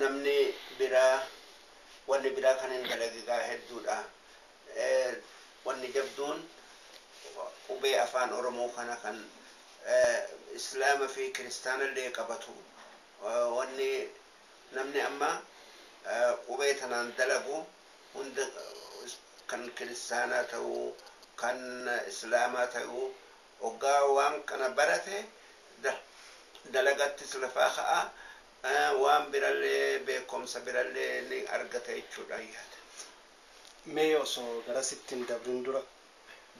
Namni biraa wanni biraa kan hin dalagigaa hedduudha. Wanni jabduun qubee afaan Oromoo kana kan islaama fi kiristaanallee qabatu. Wanni namni amma qubee tanaan dalagu hunda kan kiristaanaa ta'uu kan islaamaa ta'uu hoggaa waan kana barate dalagattis lafaa ka'a, waan birallee beekumsa birallee ni argata jechuudha yaada. Mee osoo garasitti hin dabrin dura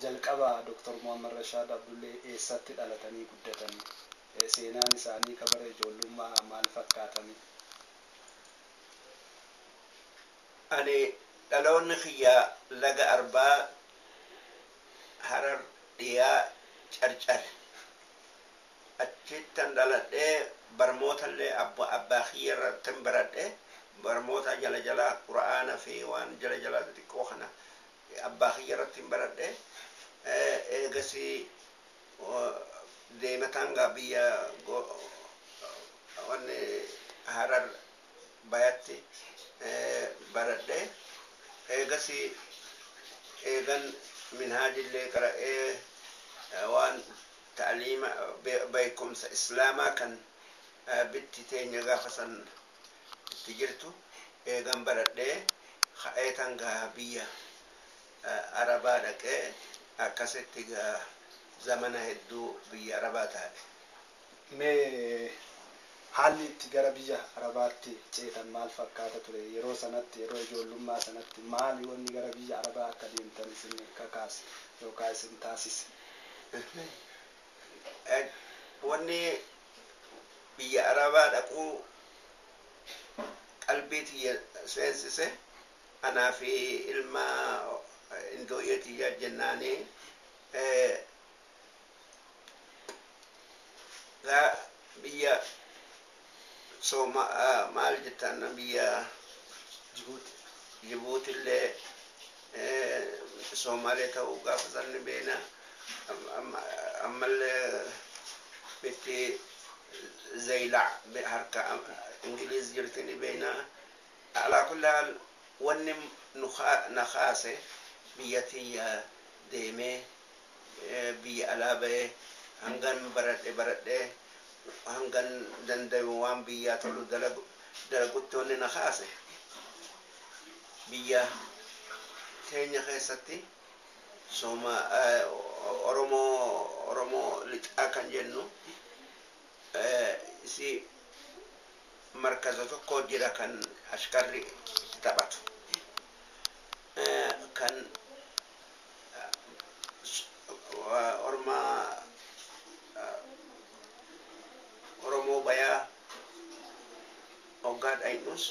jalqaba Dr. Muhammad Rashaad Abdullee eessatti dhalatanii guddatanii? Seenaan isaanii kabara ijoollummaa maal fakkaatanii? Ani dhaloonni kiyya laga Arbaa, Harar dhiyaa, Carcar. Achittan dhaladhee barmootallee abbaa kiyya irrattin baradhe. Barmoota jala jalaa qura'aana fi waan jala jalaa xixiqqoo kana abbaa kiyya irratti hin baradhe. Eegasii deemataan gaa biyya wanni Harar bayatti baradhe. Eegasii eegan minhaajillee qara'ee waan ta'liima beekumsa islaamaa kan bitti teenya gaafa san itti jirtu eegan baradhee ka'eetan gaa biyya Arabaa dhaqee akkasitti gaa zamana hedduu biyya Arabaa taa'e. Mee haalli itti gara biyya Arabaatti ceetan maal fakkaata ture? Yeroo sanatti, yeroo ijoollummaa sanatti maali wanni gara biyya Arabaa akka deemtan isin kakaase yookaan isin taasise? Wanni biyya Arabaa dhaquu qalbii tiyya seensise anaa fi ilma indooyyee tiyya jennaanii gaa biyya sooma maal jettan biyya Jibuutillee Soomaalee ta'uu gaafa sanni beena, ammallee bitti Zaylac harka Ingiliiz jirti ni beena. Alaa kulli haal wanni na kaase biyya tiyya deemee biyya alaa bahee hangan baradhe baradhee hangan dandayu waan biyyaa tolu dalagutti wanni na kaase biyya keenya keessatti sooma Oromoo lixaa kan jennu isi markaza tokko jira kan ashkarri itti taphatu, kan orma Oromoo bayaa hoggaa dhaynus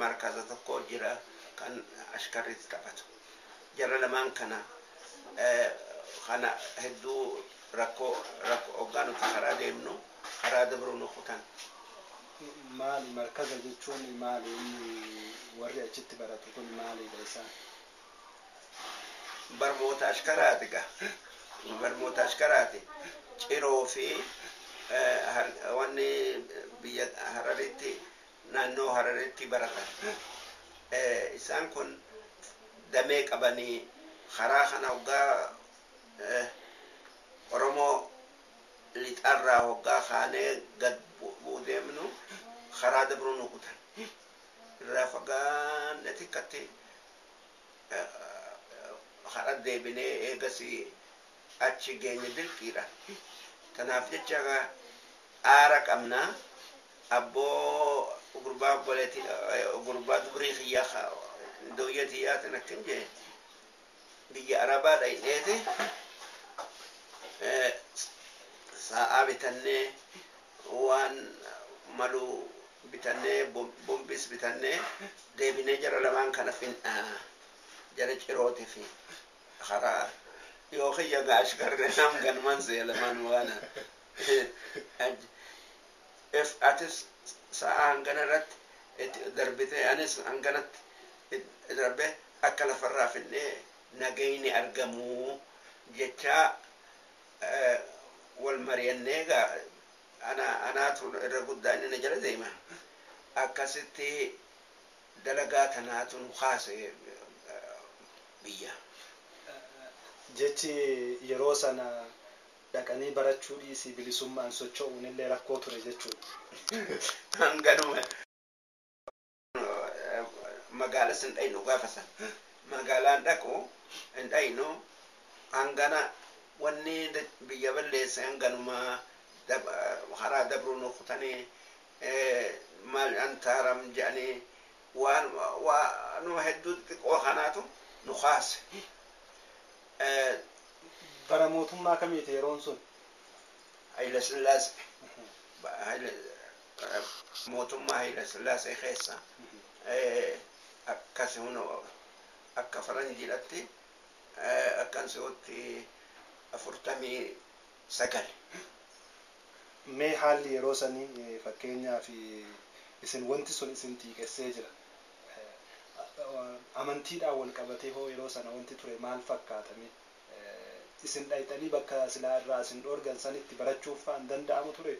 markaza tokko jira kan ashkarri itti taphatu. Jara lamaan kana hedduu rakkoo rakkoo hoggaa nuti karaa deemnu karaa dabruu nu kutan. Maali markaza jechuun? Maali inni warri achitti baratu kun maalidha isaan? Barmoota ashkaraati gaa. Barmoota ashkaraati. Ciroo fi wanni biyya Hararitti, naannoo Hararitti baratan. Isaan kun damee qabanii karaa kana hoggaa Oromoo lixarraa hoggaa kaanee gad bu'uu deemnu karaa dabruu nu kutan. Irraa fagaanne xiqqatti karaa deebinee eegasii achi geenye dirqiidha. Kanaaf jecha aara qabnaa abboo gurbaa obboleetii gurbaa dubrii kiyyaa dooyya tiyyaatin akkin jee biyya Arabaa dhayneeti sa'aa bitannee waan malu bitannee bombis bitannee deebinee jara lamaan kana fin'aa jara cirooti fi karaa yoo kiyya gaashkarre nam ganuman see lamaan waana if atis sa'a hangana irratti darbite anis hanganatti darbe akka lafarraa finnee nagayni argamuu jechaa wal mari'annee gaa ana anaatu irra guddaa inni na jala deema. Akkasitti dalagaa tanaatu nu kaase biyya. Jechi yeroo sana dhaqanii barachuu dhiisii bilisummaan socho'uun illee rakkoo ture jechuudha. Hanganuma magaala sin dhaynu gaafa san magaalaan dhaqu hin dhaynu, hangana wanni biyya balleesse hanganuma karaa dabruu nu kutanii maal antaaram jedhanii waan waanuma hedduu xixiqqoo kanaatu nu kaase. Bara mootummaa kamiiti yeroon sun? Haile Sillaasee, mootummaa Haile Sillaasee keessa akkasi akka faranjiidhatti akkan si'ootti 49. Mee haalli yeroo sanii, fakkeenyaaf isin wanti sun isin xiiqessee jira. Amantiidhaan wal qabatee hoo yeroo sana wanti ture maal fakkaatame? Isin dhayxanii bakka silaa irraa isin dhoorgan sanitti barachuuf fa'aan danda'amu ture?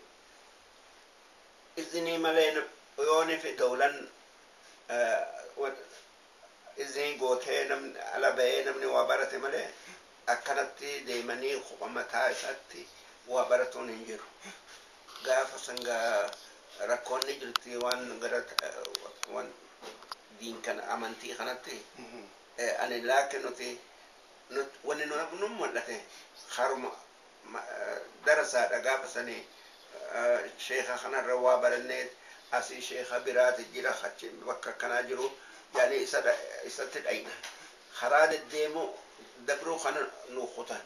Izinii malee yooni fi dawlan izinii gootee namni ala bahee namni waa barate malee akkanatti deemanii kopha mataa isaatti waa baratuun hin jiru. Gaafa sangaa rakkoonni jirti waan gara waan diin kana amantii kanatti ani laakin nuti wanni nu mul'ate haruma darasaadha. Gaafa sanii sheeka kanarra waa barannee asii sheeka biraati jira achi bakka akkanaa jiru yaani isatti dhayna. Karaa deddeemu dabruu kana nu kutan,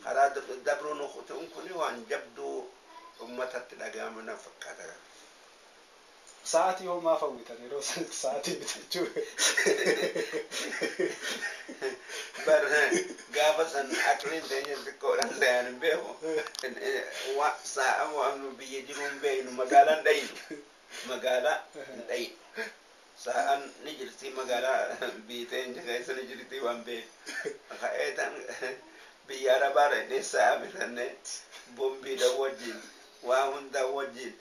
karaa dabruu nu kutan kuni waan jabduu ummatatti dhaga'amu na fakkaata. Sa'aatii hoo maaf hawwitan yeroo sa'aatii bitachuu? Bar gaafa san aqliin teenya xiqqoodhaan se'an hin beeku. Sa'a waan biyya jiru hin beeknu, magaalaan dhayinu. Magaalaa hin dhayinu. Sa'aan ni jirti, magaalaa biyya teenya keessa ni jirti waan beeknu. Ka'eetan biyya Arabaa dhaqnee sa'a bitannee bombiidha wajjin, waa hundaa wajjin,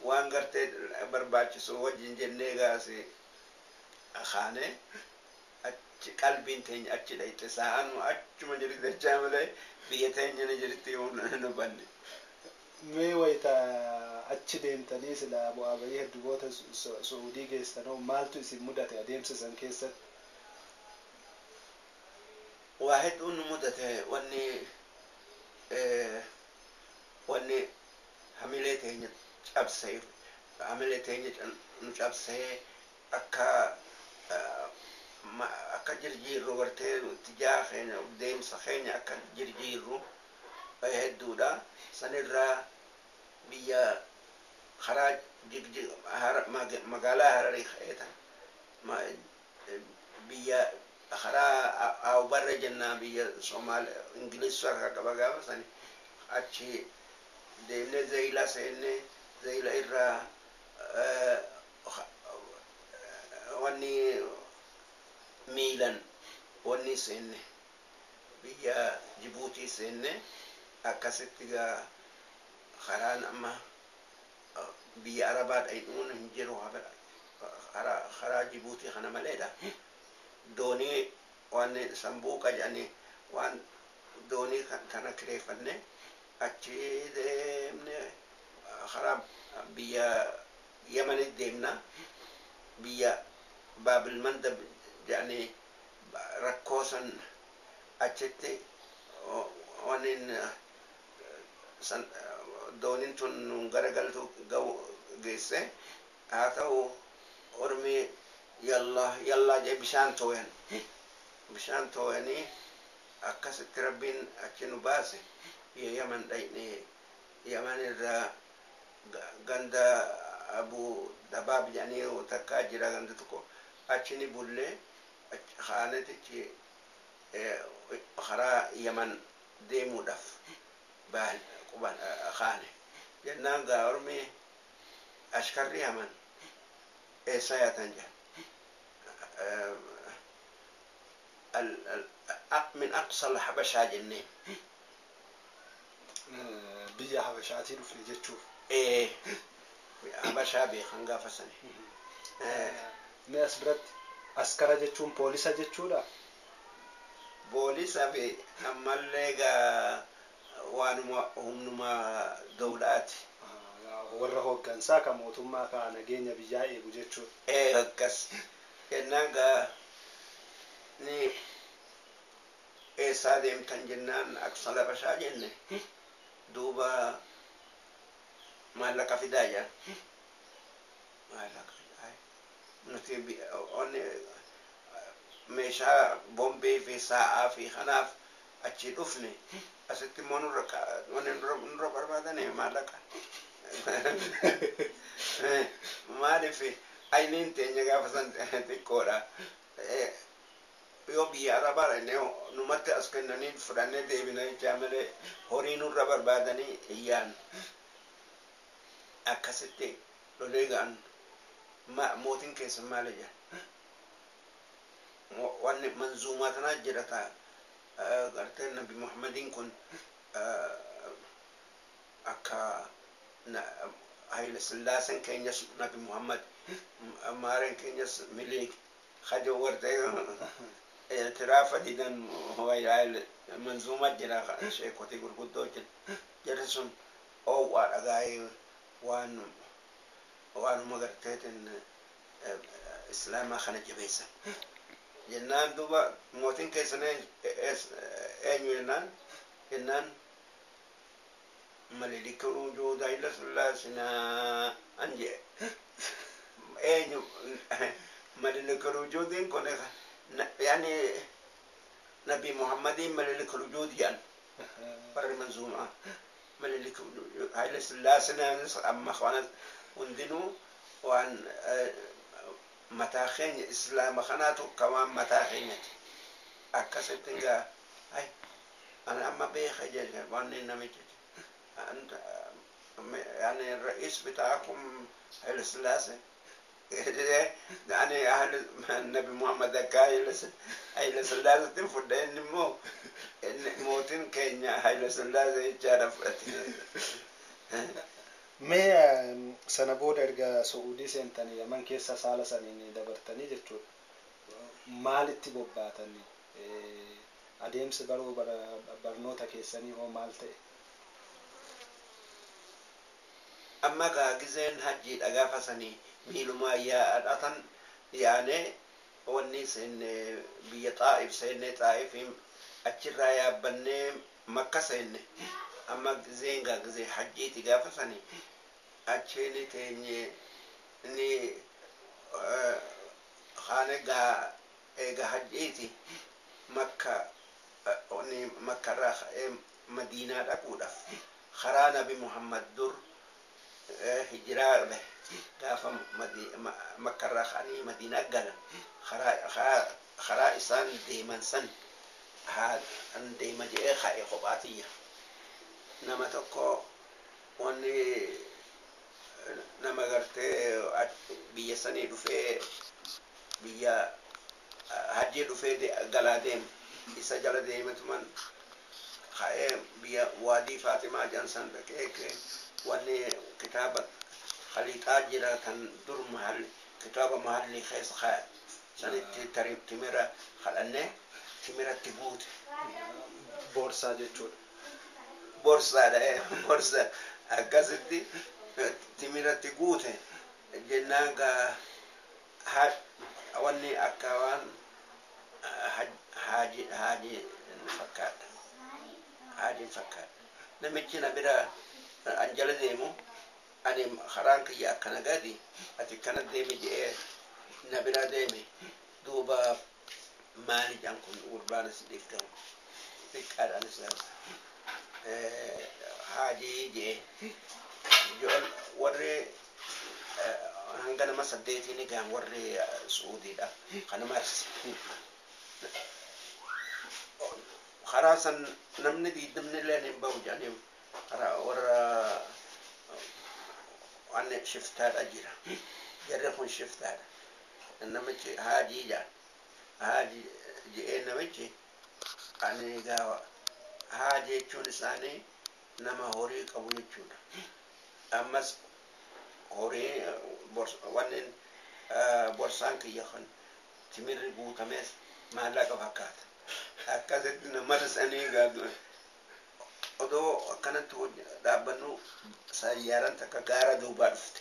waan gartee barbaachisu wajjin jennee gaase kaanee achi qalbiin teenya achi dhayxe, sa'aan achuma jirti jechaa malee biyya teenya ni jirti nu banne. Mee wayita achi deemtanii silaa bu'aa bahii hedduu goota Su'uudii geessanoo maaltu isin mudate adeemsa san keessatti? Waa hedduun nu mudate. Wanni hamilee teenya cabsee, hamilee teenya nu cabsee akka akka jirjiirru gartee tijaa keenya deemsa keenya akka jirjiirru hedduudha. Sanirraa biyya karaa magaalaa Hararii ka'eetan biyya karaa Awbarra jennaa, biyya Somaal Ingiliz harka qaba gaafa sani, achi deemnee Zayilaa seennee, Zayila irraa wanni miilan wanni seenne biyya Jibuutii seenne. Akkasitti gaa karaan amma biyya Arabaa dhaynuun hin jiru karaa Jibuutii kana maleedha. Doonii waan sambuuqa jedhanii waan doonii kana kireeffanne achi deemne, karaa biyya Yamanitti deemna, biyya Baabil Mandab jedhanii rakkoo san achitti wannin san dooniin tun nun garagaltu geesse. Haa ta'u ormi yallaa yallaa jee bishaan tooyan, bishaan tooyanii akkasitti Rabbiin achi nu baase. Biyya Yaman dhayne. Yaman irraa ganda Abu Dabaab jedhanii takkaa jira, ganda tokko achi ni bullee kaanetichi karaa Yaman deemuudhaaf quban kaane jennaan gaa ormi ashkarri Yaman eessa yaatan jedhan, من أقصى الحبشة jenneen. Biyya Habashaatii dhufne jechuuf. Ee. Habashaa beekan gaafa sani. Mee as biratti askara jechuun poolisa jechuudha? Poolisa fi ammallee gaa waanuma humnuma dawlaati. Warra hooggansaa kan mootummaa ka nageenya biyyaa eegu jechuudha. Ee akkas jennaan gaa ni eessaa deemtan jennaan Aqsa Habashaa jenne, duuba maallaqa fidaa jedhan. Maallaqa nuti onni meeshaa bombee fi sa'aa fi kanaaf achi dhufne, asitti immoo nurra wanni nurra barbaadane maallaqa. Maaliif ayniin teenya gaafa san xiqqoodha. Yoo biyya arabaa dhaqnee numatti as kennanii fudhannee deebina jechaa malee horii nurra barbaadanii iyyaan. Akkasitti lolee ga'an mootiin keessan maali jedhan. Wanni manzuumaa tanaa jira ta'a. Gartee Nabi Muhammadiin kun akka Haile Sillaaseen keenyas Nabi Muhammad, Maareen keenyas Miliik kajo wartee itiraafa didan manzuumaa jira, sheekotii gurguddoo jira. Jarri sun oowwaa dhagaa'ee waan waanuma garteetiin islaamaa kana jabeessan. Jennaan duuba mootiin keessan eenyu jennaan Malilik wujuuda Haile Sillaasinaa an jee. Eenyu Malilik wujuudiin kun? Yani Nabi Muhammadiin Malilik wujuud jedhan warri manzuumaa. Malilik Haile Sillaasinaanis amma kana hundinuu waan mataa keenya islaama kanaatu akka waan mataa keenyati. Akkasitti gaa ay ana amma beeka jedhe waan namichi أنت يعني الرئيس بتاعكم هايل سلاسي، يعني أهل النبي محمد هايل سلاسي تنفد إن مو إن mootiin keenya Haile Sillaasee jechaadha fudhate. Mee sana booda erga Su'uudii seentanii Yaman keessa saala saniin dabartanii jechuudha. Maalitti bobbaatanii? Adeemsi baruu barnoota keessanii hoo maal ta'e? Amma gaa gizeen hajjiidha gaafa sanii miilumaa yaadhatan yaanee wanni seenne biyya Xaa'if seenne, Xaa'ifiin achirraa yaabbannee Makka seenne. Amma gizeen gaa gizee hajjiiti gaafa sanii achiin teenye ni kaane gaa eega hajjiiti Makka wanni Makkarraa ka'ee Madiinaa dhaquudhaaf karaa Nabi Muhammad dur hijiraa bahe gaafa Makkarraa ka'anii Madiinaa galan karaa isaan deeman san haa an deema jedhee ka'e kophaatiyya. Nama tokko wanni nama gartee biyya sanii dhufee biyya hajjii dhufee galaa deema isa jala deemetuman ka'ee biyya Waadii Faatimaa jedhan san dhaqee wanni kitaaba khaliixaa jira kan dur mahal kitaaba mahallii keessa kaa'e sanitti tarii timira kadhannee timiratti guute. Boorsaa jechuudha. Boorsaadha, boorsa akkasitti timiratti guute jennaan gaa wanni akka waan haaji haaji fakkaata haajiin fakkaata. Namichi na bira an jala deemu ani karaan kiyya akkana gadi ati akkana deemi jedhee na bira deeme. Duuba maali jedhan kun gurbaan as dhiiftamu xiqqaadhaanis haajii jedhee warri hanga nama saddeetii ni gahan warri Suudiidha kana marse. Karaa san namni 20 illee hin bahu jedhanii karaa warra wanni shiftaadha jira. Jarri kun shiftaadha. Namichi haajii jedhan haajii jedhee namichi ani gaawa haajii jechuun isaanii nama horii qabu jechuudha. Ammas Horii wanneen borsaan kiyya kan timirri guutames maallaqa fakkaata. Akkasitti na marsanii odoo akkanatti dhaabbannu sayyaaraan takka gaara duubaa dhufte.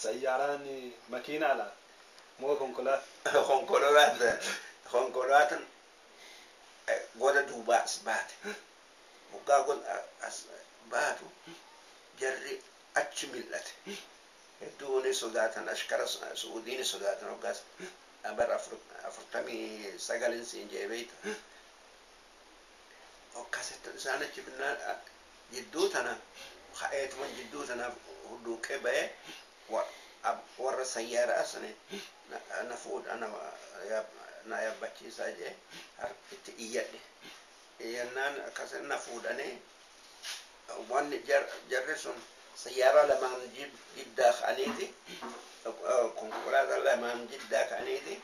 Sayyaaraan makiinaadha moo konkolaataa? Konkolaataa konkolaataan goda duubaa as baate. Hoggaa goda as baatu jarri achi mil'ate. Hedduun sodaatan ashkara Suudiin sodaatan hoggaas bara 49 siin jee beeyta. Akkasitti isaan achi binnaan jidduu tana ka'eetuma jidduu tana hulluuqee ba'ee warra sayyaaraa sani na fuudha na yaabbachiisaa jee itti iyyadhe. Iyyannaan akkasi na fuudhanii wanni jarri sun sayyaaraa lamaan jiddaa ka'aniiti konkolaataa lamaan jiddaa ka'aniiti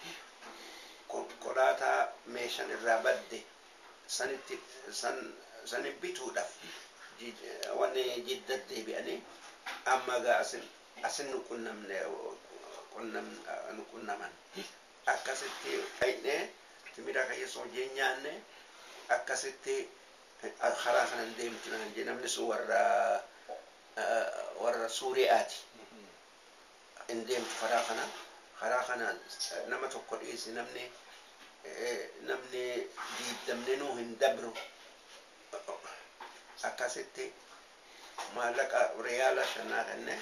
konkolaataa meeshaan irraa badde sanitti san bituudhaaf wanni jidda deebi'anii amma gaa asin nu qunnamne nu qunnaman akkasitti dhaqnee timira keessa hojii nyaanne akkasitti karaa kanan deemtu naan jee namni sun warra Suuriyaati. Hin deemtu karaa kana karaa kana nama tokko dhiisi namni namni diiddamne nuu hin dabru akkasitti maallaqa riyaala shanaa kenne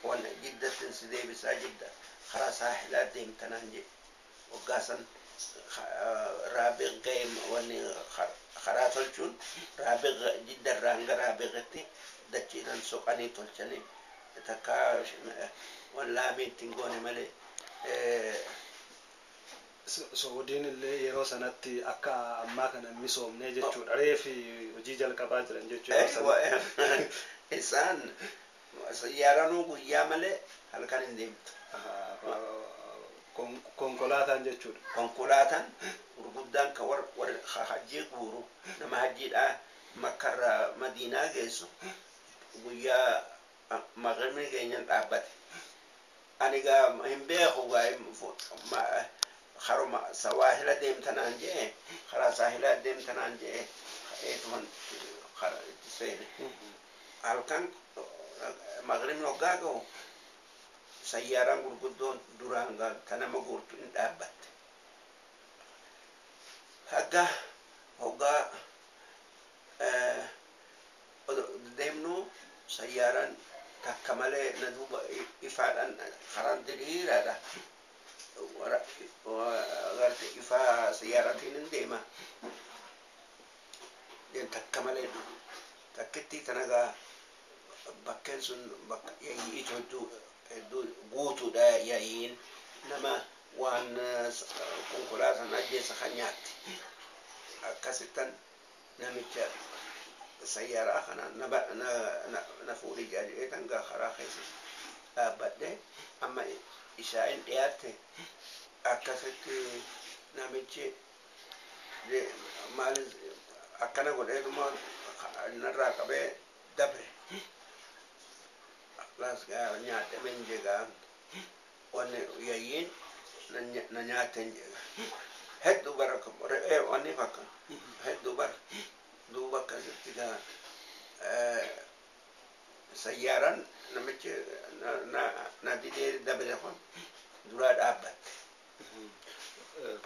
wanna jiddatti si deebisaa jidda karaa saahilaa deemtanaan jedhe waggaa san raabiq wanni karaa tolchuun raabiq jidda irraa hanga raabiqitti dachiidhaan soqanii tolchanii takka wan laamii ittiin goone malee. Suudiin illee yeroo sanatti akka ammaa kana misoomnee jechuudha. Reefi hojii jalqabaa jiran jechuudha. Isaan sayyaaranuu guyyaa malee halkan hin deemtu. Konkolaataan jechuudha. Konkolaataan gurguddaan kan warra hajjii guuru nama hajjiidhaa Makkarraa Madiinaa geessu guyyaa maqrimni keenyan dhaabbate. Ani gaa hin beeku gaa haruma sawaahila deemtanaan jee karaa saahilaa deemtanaan jee eetuman itti seene. Halkan maqrimni hoggaa ga'u sayyaaraan gurguddoon duraan ta nama guurtu hin dhaabbatte. Hagga hoggaa deemnu sayyaaraan takka malee na duuba ifaadhaan karaan diriiraadha. Garte ifaa sayyaaraatiin hin deema. Takka malee takkitti tana gaa bakkeen sun bakka yayyiitu hedduu hedduu guutuudha yayyiin nama waan konkolaataan ajjeesa kan nyaatti. Akkasittan namicha sayyaaraa kana na fuudhii jedhee tan gaa karaa keessa dhaabbadhe amma ishaa'in dhiyaatte akkasitti namichi maal akkana godheetuma narraa qabee dabre. Las gaa nyaadhe men jegaa wanni yayyiin na nyaatten jega. Hedduu bara re'ee wanni fakka hedduu bara duuba akkasitti gaa sayyaaraan namichi na didee dabre kun duraa dhaabbatte.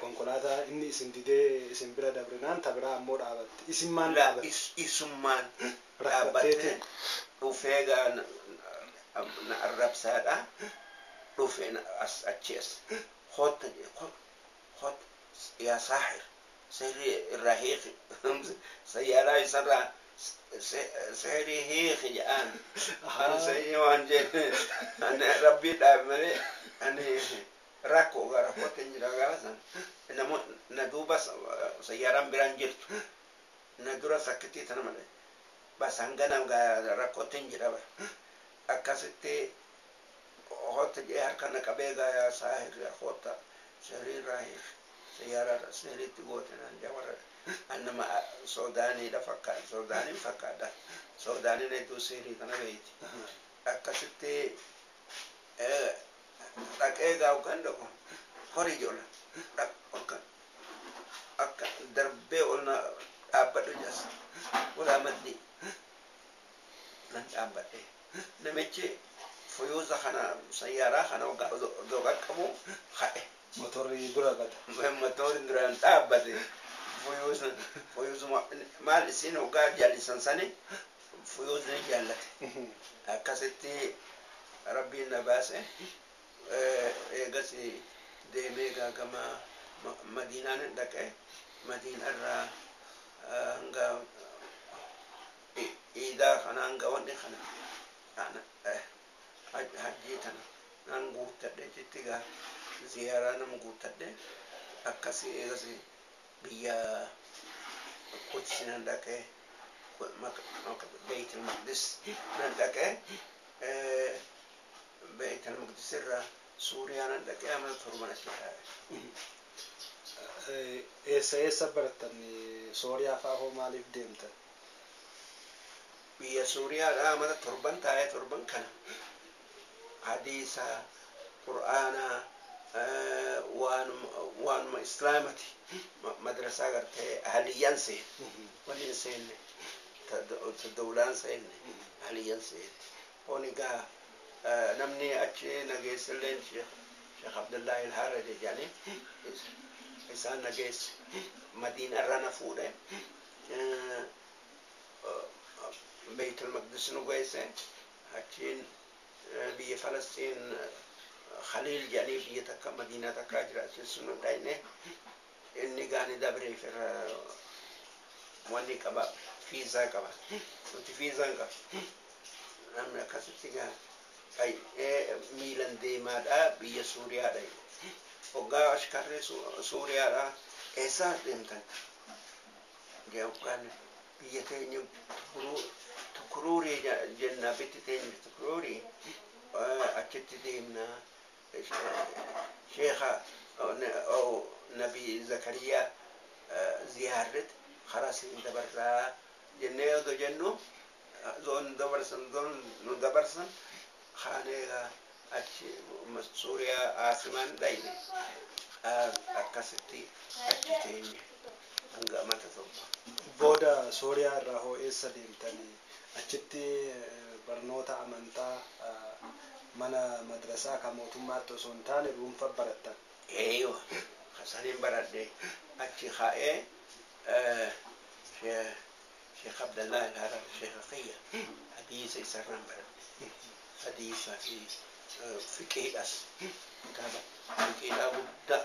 Konkolaataa inni isin didee isin bira dabrinaan ta biraa ammoo dhaabatte. Isin maal dhaabatte? Isummaan dhaabbatte dhufee gaa na arrabsaadha dhufee as achi as hotta hot yaa saaxir sihrii irraa hiiki sayyaaraa isarraa sihrii hiiki jedhaan ani sihrii waan jee ani rabbii dhaabe malee ani rakkoo gaa rakkootti hin jira gaafa san namo na duuba sayyaaraan biraan jirtu na dura sakkittii tana malee bas hangana gaa rakkootti hin jira bara akkasitti hotta jee harka na qabee gaa yaa saahir hotta sihrii irraa hiiki sayyaara sihriitti goote naan jee warra annama Soodaaniidha fakkaata Soodaaniin fakkaata Soodaaniin hedduu sihrii kana beeyti. Akkasitti dhaqee gaawgan dhaqu horii joola akka darbee ol na dhaabbadhu jas walaa maddii nan dhaabbadhe. Namichi fuyuuza kana sayyaaraa kana odoo qaqqabu ka'e. Motorri dura bada. Motorri duraan dhaabbate. Fuyuuzuma maal isin hoggaa jaallisan sani fuyuuzni jaallate. Akkasitti rabbiin na baase. Eegas deemee gama Madiinaan dhaqe. Madiina irraa hanga iidaa kana hanga wanni kana hajjii tana nan guuttadhe jetti gaa ziyaaraa nama guuttadhe. Akkasii eegas biyya Quds nan dhaqe, Beyt al-Maqdis nan dhaqe. Beyt al-Maqdis irraa Suuriyaa nan dhaqe, amala 7 achi taa'e. Eessa eessa barattan? Sooriyaa fa'aa hoo maaliif deemtan? Biyya Suuriyaadhaa amala 7 taa'e. 7 kana hadiisa, qur'aana, waanuma islaamati madrasaa gartee ahliyyaan seene, waliin seenne, ta dawlaan seenne, ahliyyaan seene. Kun egaa namni achi nageessilleen Sheekh Abdullaahi Alhaaraji jedhanii isaan nageesse. Madiina irraa na fuudhe, Beytul Maqdis nu geesse. Achiin biyya Falastiin Khaliil jedhanii biyya takka Madiinaa takkaa jira, achi nu dhayne. Inni gaani dabreef irra wanni qaba, fiizaa qaba, nuti fiizaa hin qabu. Namni akkasitti gaa miilan deemaadha biyya Suuriyaadha. Hoggaa ashkarree Suuriyaadha eessaa deemtan hoggaan biyya teenya Tukuruurii jenna, bitti teenya Tukuruurii, achitti deemna, sheekha Nabi Zakariyaa ziyaarret karaa siin dabarraa jennee odoo jennu zoon dabarsan, zoon nu dabarsan kaaneegaa achi Suuriyaa Aasimaan dhayne. Akkasitti achi teenye hanga amata 7. Booda Sooriyaa irraa hoo eessa deemtanii? Achitti barnoota amantaa mana madrasaa kan mootummaatti osoo hin taane dhuunfa barattan? Eeyyoo, saniin baradhe. Achi ka'ee Sheekh Abdallah Alharar, Sheekha kiyya, hadiisa isarraan baradhe. Hadiisa fi fiqiidhas, kitaaba fiqiidhaa guddaa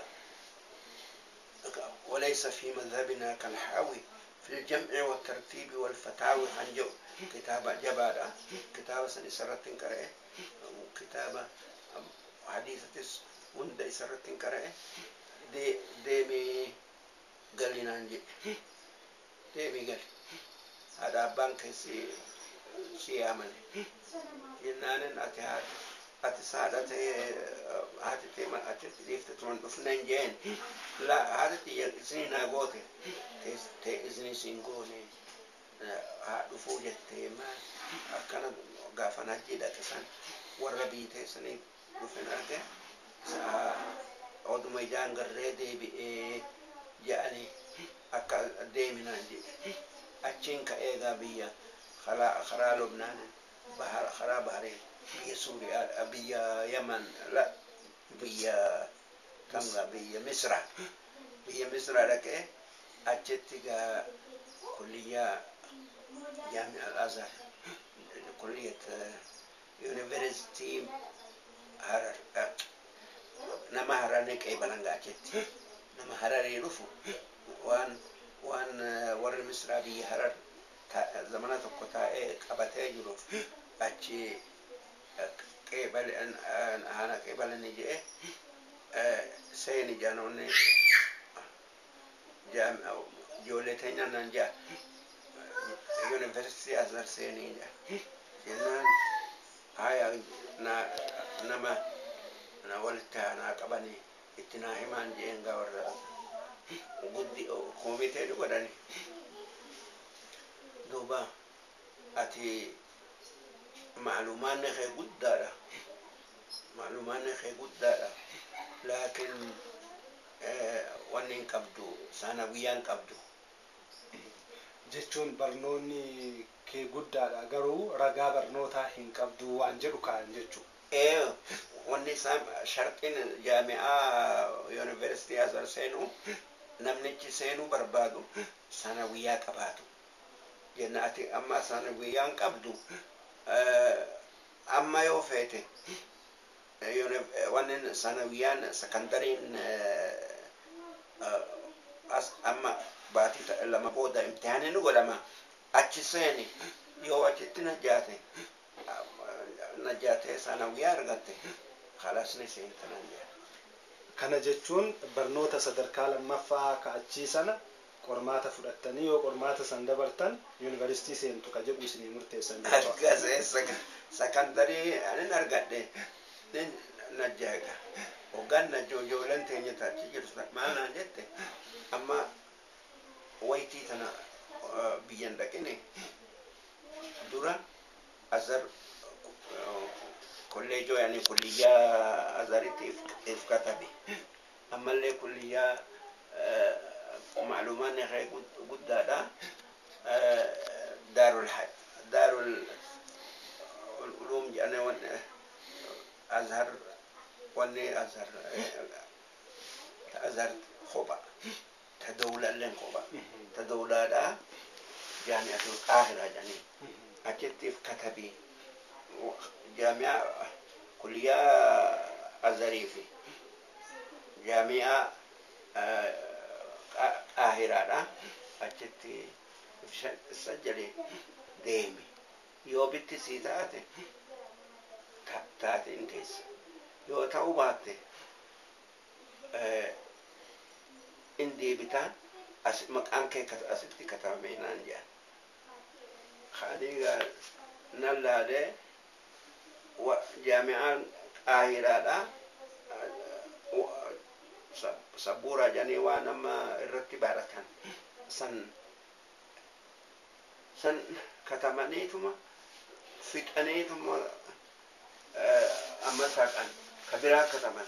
وليس في مذهبنا كالحاوي في الجمع والترتيب والفتاوي خنجو، كتابة جبادة، كتابة سن إسرت كره، كتابة حديثة وند إسرت كره. دي ديمي قال نانجي ديمي قال هذا بنك سي سي عمل جنان أتي هذا ati haadha ta'e haati ta'e achitti dhiifte turan dhufneen jeen la haati tiyya isinii naa goote ta'e isinii siin goone haa dhufuu jettee maal akkana gaafan hajjii dhaqe san warra biitee sanii dhufen arge oduma ijaan garree deebi'ee je'anii akka deeminaan jedhe. Achiin ka'ee gaa biyya karaa Lubnaan, karaa Bahareen, biyya Suuriyaa, biyya Yaman, la biyya kamgaa, biyya Misra, biyya Misra dhaqee achitti gaa kulliyyaa Jaami'a Al-Azhar, kulliyat yuunivarsiitii Harar. Nama Hararni qeebalan gaa achitti nama Hararii dhufu waan warri Misraa biyya Harar zamana tokko taa'ee qabatee jiruuf achi haana qeebalanii jedhe seeni jaanoonni ijoollee teenya nan jaa yuunivarsiitii Azhar seenii jaa jennaan haya nama na walitti naa qabanii itti naa himaan jeen gaa warra guddi koomitee godhani. Duuba ati Macluumaanni kee guddaadha, macluumaanni kee guddaadha, laakiin wanni hin qabdu, saanawiyyaa hin qabdu. Jechuun barnoonni kee guddaadha garuu ragaa barnootaa hin qabdu waan jedhu kaa'an jechuudha. Ee, wanni isaan sharxiin jaami'aa yuunivarsiitii Azhar seenuu, namnichi seenuu barbaadu sanawiyyaa qabaatu. Jenna ati amma sanawiyyaa hin qabdu, amma yoo feete wanni sanawiyyaan sakandariin as amma baatii 2 booda imtihaanni ni godhama, achi seeni, yoo achitti najaate, najaatee sanawiyyaa argatte, خلاص ni seenta naan jedha. Kana jechuun barnoota sadarkaa lammaffaa ka'achii sana qormaata fudhattanii yoo qormaata san dabartan yuunivarsiitii seentu ka jedhu isinii murteessan jechuudha. Argase sakandarii anin argadhe nin najjaaga. Hoggaan najjoo ijoolleen teenya achi jirtu maal naan jette, amma wayitii tana biyyan dhaqine dura Azhar kolleejoo, yani kulliyyaa Azharitti if katabe, ammallee kulliyyaa macluumaan kee guddaadha, daarul daarul ulum jedhane, wan Azhar, wanni Azhar, Azhar kopha, ta dawlalleen kopha, ta dawlaadha, jaami'atul Qaahiraa jedhanii achitti if katabii, jaami'a kulliyyaa Azharii fi jaami'a Qaahiraadha achitti sajjale, deemi, yoo bitti sii taate taate in teessa, yoo ta'uu baatte in deebitaa, as maqaan kee asitti katabame naan jedhan. Kaanii nan laalee jaami'aan Qaahiraadha sabbuuraa jedhanii waan amma irratti baratan san san katabaniituma fixaniituma amma saqan ka biraa kataban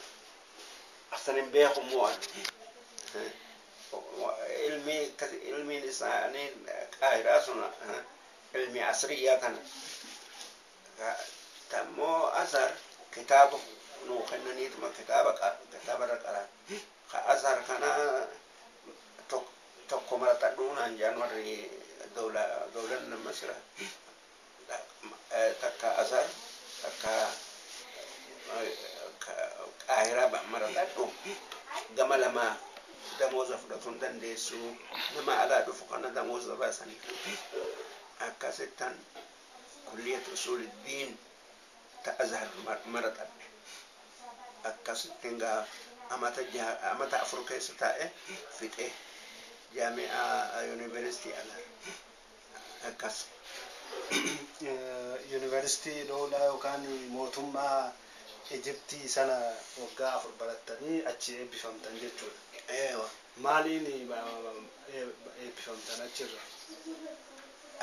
asan hin beeku immoo ani ilmi ilmiin isaanii Qaahiraa sun ilmi asriyyaa kana, tammoo Azhar kitaaba nuu kennaniituma kitaaba kitaaba irra qaraan. Ka Azhar kana tokko maratadhuu naan jedhan warri dawlan Masra, takka Azhar takka Qaahiraa maratadhu, gama lamaa damooza fudhatuu hin dandeessu, nama alaa dhufu kana damooza baasanii. Akkasittan kulliyat usuuliddiin ta Azhar maratadhe. Akkasittiin gaa amata amata 4 keessa taa'e fixe jaami'aa yuunivarsiitii Azhar akkas. Yuunivarsiitii Doolaa yookaan mootummaa Ijiptii sana waggaa 4 barattanii achi eebbifamtan jechuudha. Eewa. Maaliin eebbifamtan achirra?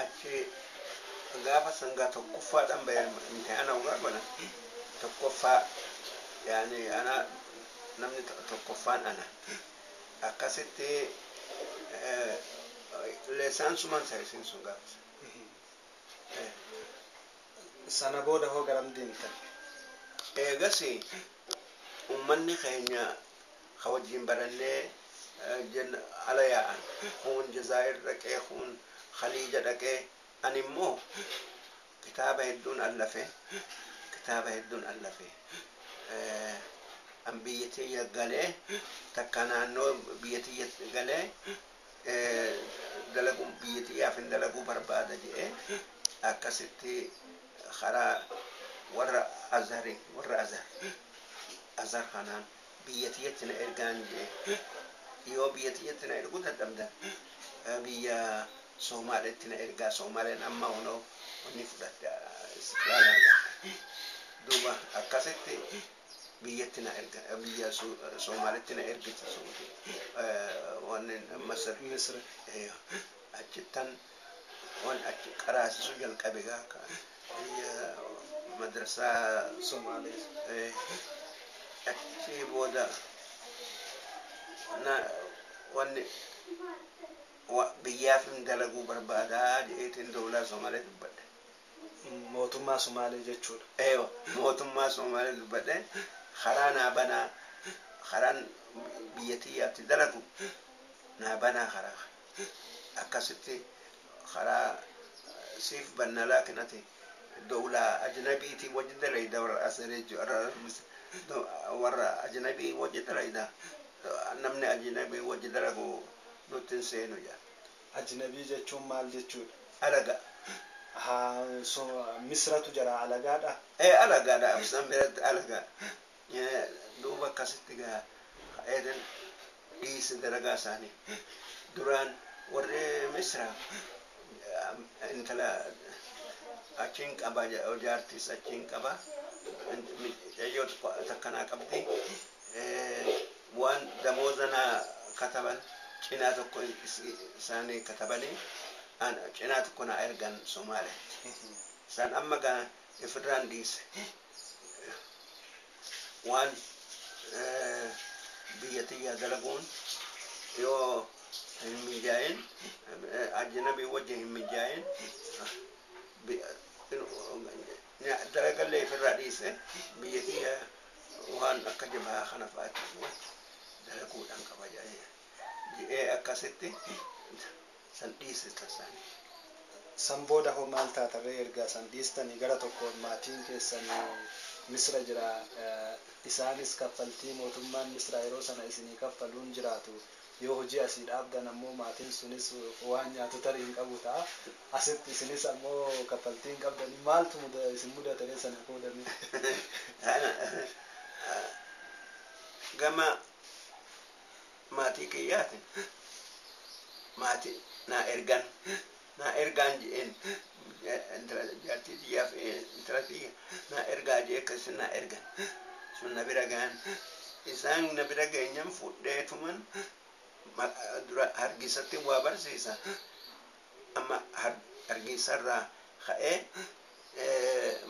Achi gaafa sangaa tokkoffaadhaan bahe, imtihaana waggaa godhan tokkoffaa, yaani ana namni tokkoffaan ana. Akkasitti leessaan suman saayisiin sun gaafa. Sana booda hoo garam deemtan? Eegas ummanni keenya ka wajjin barannee ala yaa'an, kun Jazaa'ir dhaqee, kun Khaliija dhaqee, ani immoo kitaaba hedduun allafe, kitaaba hedduun allafe. An biyya tiyya galee, takka naannoo biyya tiyya galee dalaguu, biyya tiyyaaf hin dalaguu barbaada jedhee, akkasitti karaa warra Azharii, warra Azhar kanaan biyya tiyyatti na ergaan jedhe, yoo biyya tiyyatti na erguu dadhabdan biyya Soomaaleetti na ergaa, Soomaaleen amma hunoo wanni fudhatte, istiqlaala argatte. Duuba akkasitti biyyatti na erga, biyya Soomaaleetti na ergite suuti wanni Masir. Misri. Achittan wan achi qaraasisu jalqabe gaa biyya Madrasaa Somaalee. Achii booda na wanni biyyaaf hin dalaguu barbaadaa jedheetiin dowlaa Somaalee dubbadhe. Mootummaa Somaalee jechuudha. Eewa, mootummaa Somaalee dubbadhe, karaa naa banaa, karaan biyya tiyyaatti dalagu naa banaa, karaa akkasitti karaa siif banna, laakin ati dowlaa ajnabiitii wajji dalayda, warra asiree warra ajnabii wajji dalayda, namni ajnabii wajji dalagu nutti hin seenu jaa. Ajnabii jechuun maal jechuudha? Alaga. Haa, so Misratu jira alagaadha. Ee, alagaadha, isaan biratti alagaa. Duuba akkasitti gaa eedan dhiise dalagaa isaanii. Duraan warri Misra intala achiin qaba, jaartiis achiin qaba, mucayyoo takkanaa qabdi, waan damooza naa kataban cinaa tokko isaanii katabanii cinaa tokko naa ergan Somaaliyaatti. Isaan amma gaa ifirraan dhiise, waan biyya tiyyaa dalaguun yoo hin mijaa'in, ajnabii wajjin hin mijaa'in, dalagallee ifirraa dhiise, biyya tiyya waan akka jabaa kana fa'aatti dalaguudhaan qaba jedhee akkasitti san dhiise tasaanii. San booda hoo maal taatarree ergaa san dhiistanii? Gara tokkoon maatiin keessan Misra jira, isaanis kaffaltii mootummaan Misra yeroo sana isinii kaffaluun jiraatu. Yoo hojii asii dhaabdan ammoo maatiin sunis waan nyaatu tarii hin qabu ta'a. Asitti isinis ammoo kaffaltii hin qabdanii, maaltu isin mudatanii sana boodanii? Gama maatii kiyyaatiin maatii naa ergan, naa ergaan je'een, jaartii tiyyaaf intala tiyya naa ergaa jee, akkasin naa ergan sun na bira gahan. Isaan na bira geenyan fudheetuman dura Hargeessatti waa barsiisa. Amma Hargeessarraa ka'ee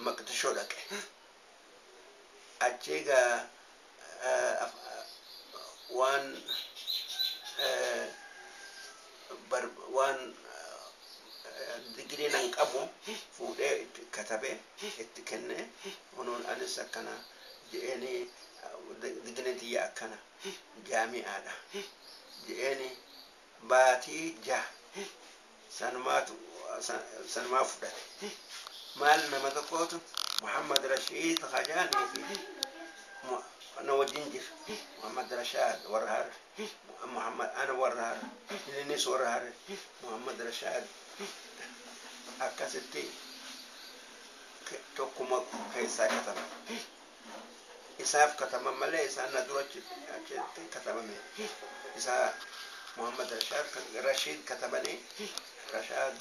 Maqdishoo dhaqe. Achii gaa waan waan digirii nan qabu fuudhee itti katabee itti kennee, kunuun anis akkana je'eeni, digiriin tiyya akkana jaami'aadha je'eeni, baatii 6 sanumaatu sanumaa fudhate. Maal, nama tokkootu Muhammad Rashiid Khajaanii fi na wajjin jira. Muhammad Rashaad warra Harar, Muhammad ana warra Harar, innis warra Harar. Muhammad Rashaad akkasitti tokkuma keessaa kataba isaaf kataban malee isaan na dura achitti katabame. Isaa Muhammad Rashaad Rashiid katabanii Rashaad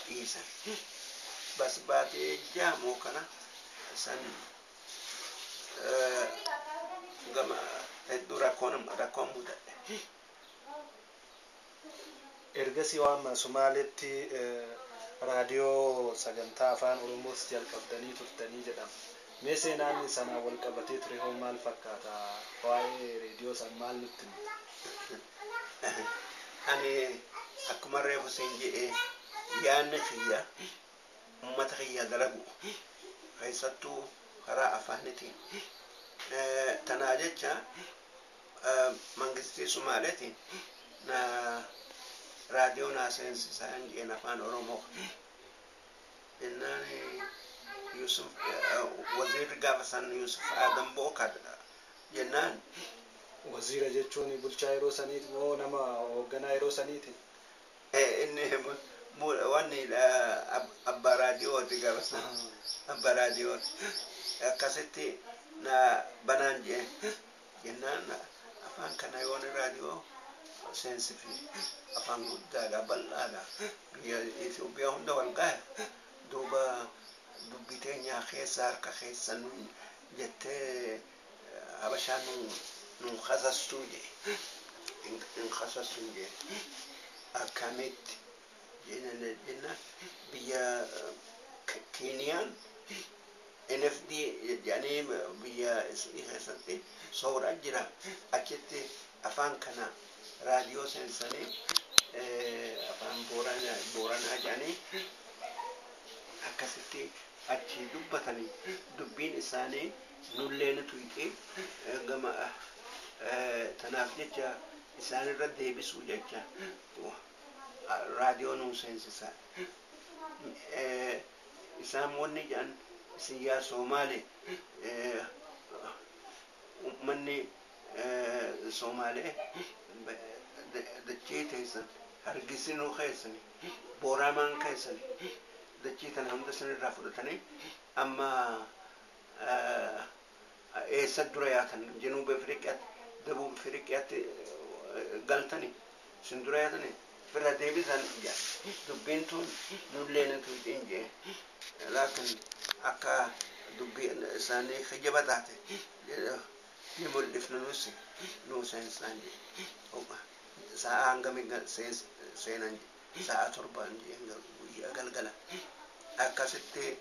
dhiisan. Bas, baatee jaamoo kana san gama hedduu rakkoon mudadhe. Ergasii waan Somaaleetti raadiyoo sagantaa afaan Oromoos jalqabdanii turtanii jedhama. Mee seenaan sanaan wal qabatee ture hoo maal fakkaata? Waa'ee reediyoo san maal nutti himta? Ani akkuma reefu siin jedhee, yaadni kiyya ummata kiyya dalagu, keessattuu karaa afaanitiin. Tanaa jecha mangistii Sumaaleetiin na raadiyoo naa seensisaan jedheen afaan Oromoo. Jennaan Yusuf, waziirri gaafa san Yusuf Adam Bookar jennaan. Waziira jechuun bulchaa yeroo saniiti moo nama hoogganaa yeroo saniiti? Inni wanni abbaa raadiyooti gaafa san, abbaa raadiyooti. Akkasitti na banaan jeen jennaan, afaan kana yoon raadiyoo seensifi afaan guddaadha, bal'aadha, biyya Itoophiyaa hunda wal gahe, duuba dubbii teenyaa keessa harka keessan jettee habashaan nu kasastuu jee, hin kasastuu jee, akkamitti jennaan, biyya Keeniyaan NFD jedhanii biyya isii keessatti sooraa jira. Achitti afaan kana raadiyoo seensanii afaan Booranaa jedhanii akkasitti achi dubbatanii, dubbiin isaanii nullee nu tuyxee gama. Tanaaf jecha isaanirra deebisuu jecha raadiyoo nuu seensisa. Isaan wanni jedhan, isin yaa Soomaalee, uummanni Soomaalee dachee teessan hargisinuu keessani, Booramaan keessani, dachee tana hunda sanirraa fudhatanii amma eessa dura yaatan? Januuba Afrikaatti, Dabuub Afrikaatti galtanii isin dura yaatanii firra deebisan jedha. Dubbiin tun nullee nu tuyxiin jee, laakin akka dubbii isaanii kijiba taate ni mul'ifna, nus nuu seensaan jee. Sa'a hangami seenan? Sa'a 7 jee, guyyaa galgala. Akkasitti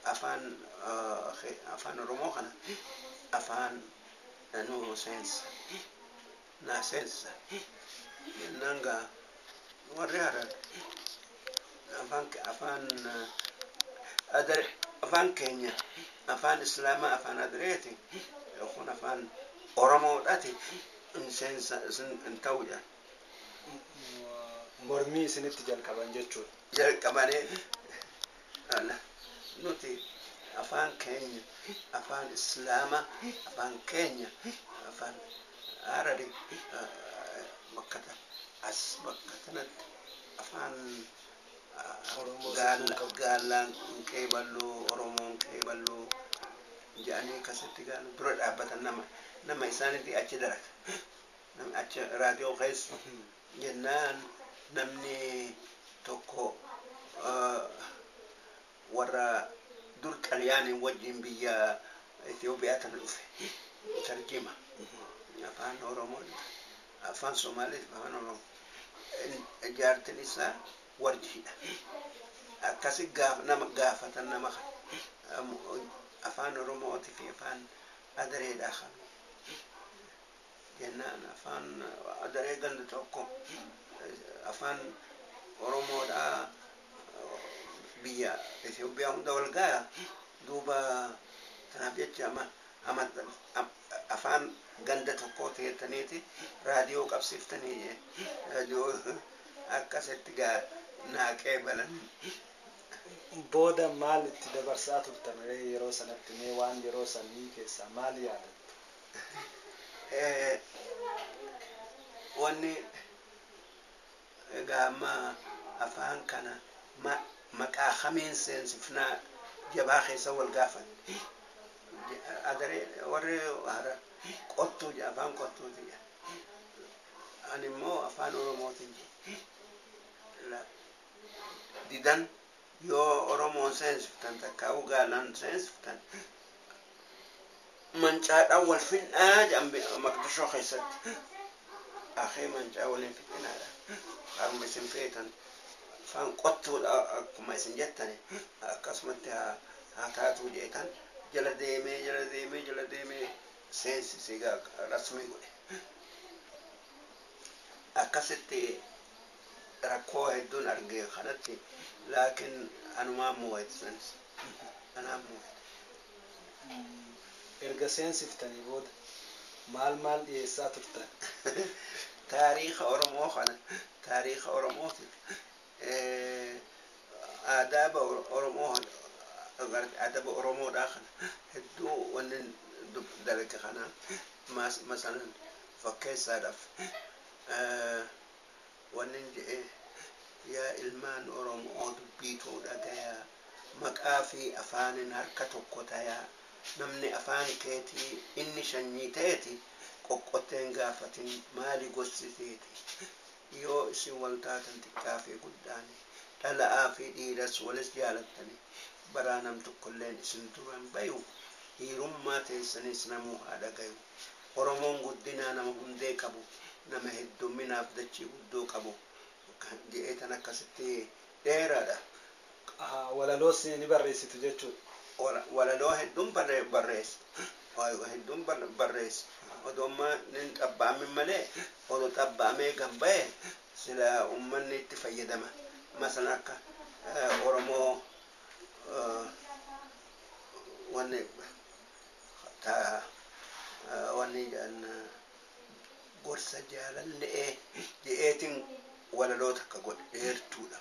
afaan Oromoo kana afaan nuu seensa naa seensa jennaan, gaa warri Harar afaan adare, afaan keenya afaan Islaamaa, afaan Adireeti kun afaan Oromoodhaati seensa hin ta'u jedhan. Mormii isinitti jalqaban jechuudha. Jalqabanii, nuti afaan keenya afaan Islaamaa, afaan keenya afaan Harari, bakka as bakka kanatti afaan gaallaan qeeballuu, Oromoon qeeballuu jedhanii akkasitti gaala dura dhaabbatan. Nama isaanitti achi darata, namni achi raadiyoo keessa jennaan, namni tokko warra dur Xaliyaaniin wajjin biyya Itoophiyaa tana dhufe tarjima afaan Oromoo, afaan Somaaliif afaan Oromoo, jaartin isaa warjiidha. Akkasi nama gaafatan, nama afaan Oromooti fi afaan Adareedha kan jennaan, afaan Adaree ganda tokko, afaan Oromoodha biyya Itoophiyaa hunda wal gaya. Duuba kanaaf jecha ama afaan ganda tokko teettaniiti raadiyoo qabsiiftanii, raadiyoo akkasitti gaa naa qeebalan. Booda maal itti dabarsaa turtan yeroo sanatti? Mee waan yeroo sanii keessaa maal yaadattu? Wanni egaa amma afaan kana maqaa kamiin seensifnaa jabaa keessa wal gaafan. Adaree warri hara qottuu jedha, afaan qottuuti jedha. Ani immoo afaan Oromootiin jedha. Didan, yoo Oromoon seensiftan takka gaalaan seensiftan mancaadhaan wal fixnaa jedhan Maqdishoo keessatti. Akee mancaa waliin fixinaadha. Haruma isin feetan afaan qottuudha akkuma isin jettani akkasumatti haa taatuu jeetan jala deemee, jala deemee, jala deemee seensisee rasmii godhe. Akkasitti rakkoo hedduun arge kanatti, laakiin anumaan mo'ate sanis, anaan mo'ate. Erga seensiftanii booda maal maal dhiyeessaa turtan? Taariika Oromoo kana, taariika Oromootiif aadaaba Oromoo, adaba Oromoodhaa kana hedduu wanni dalage kana. Masalan fakkeessaadhaaf wanni jedhe, yaa ilmaan Oromoo dubbiituu dhagayaa, maqaa fi afaanin harka tokko tayaa, namni afaan keetii inni shanyii ta'eeti qoqqotteen gaafatin maali gosti teeti, yoo isin wal taatan xiqqaa fi guddaani, dhala'aa fi dhiiras walis jaalattani, baraa nam tokkolleen isin duran bayu, hiirummaa teessanis namuu haa dhagayu. Oromoon guddinaa nama hundee qabu, nama heddumminaaf dachii guddoo qabu jedhee tan akkasitti dheeraadha. Walaloos ni barreessitu jechuudha. Walaloo hedduun barreessa. Hedduun barreessa. Odoo amma nin xabba'amin malee, odoo xabba'amee gan ba'e sila uummanni itti fayyadama. Masalan akka Oromoo wanni ta wanni jedhan gorsa jaalalle'ee je'eetiin walaloo takka godhe dheertuudha.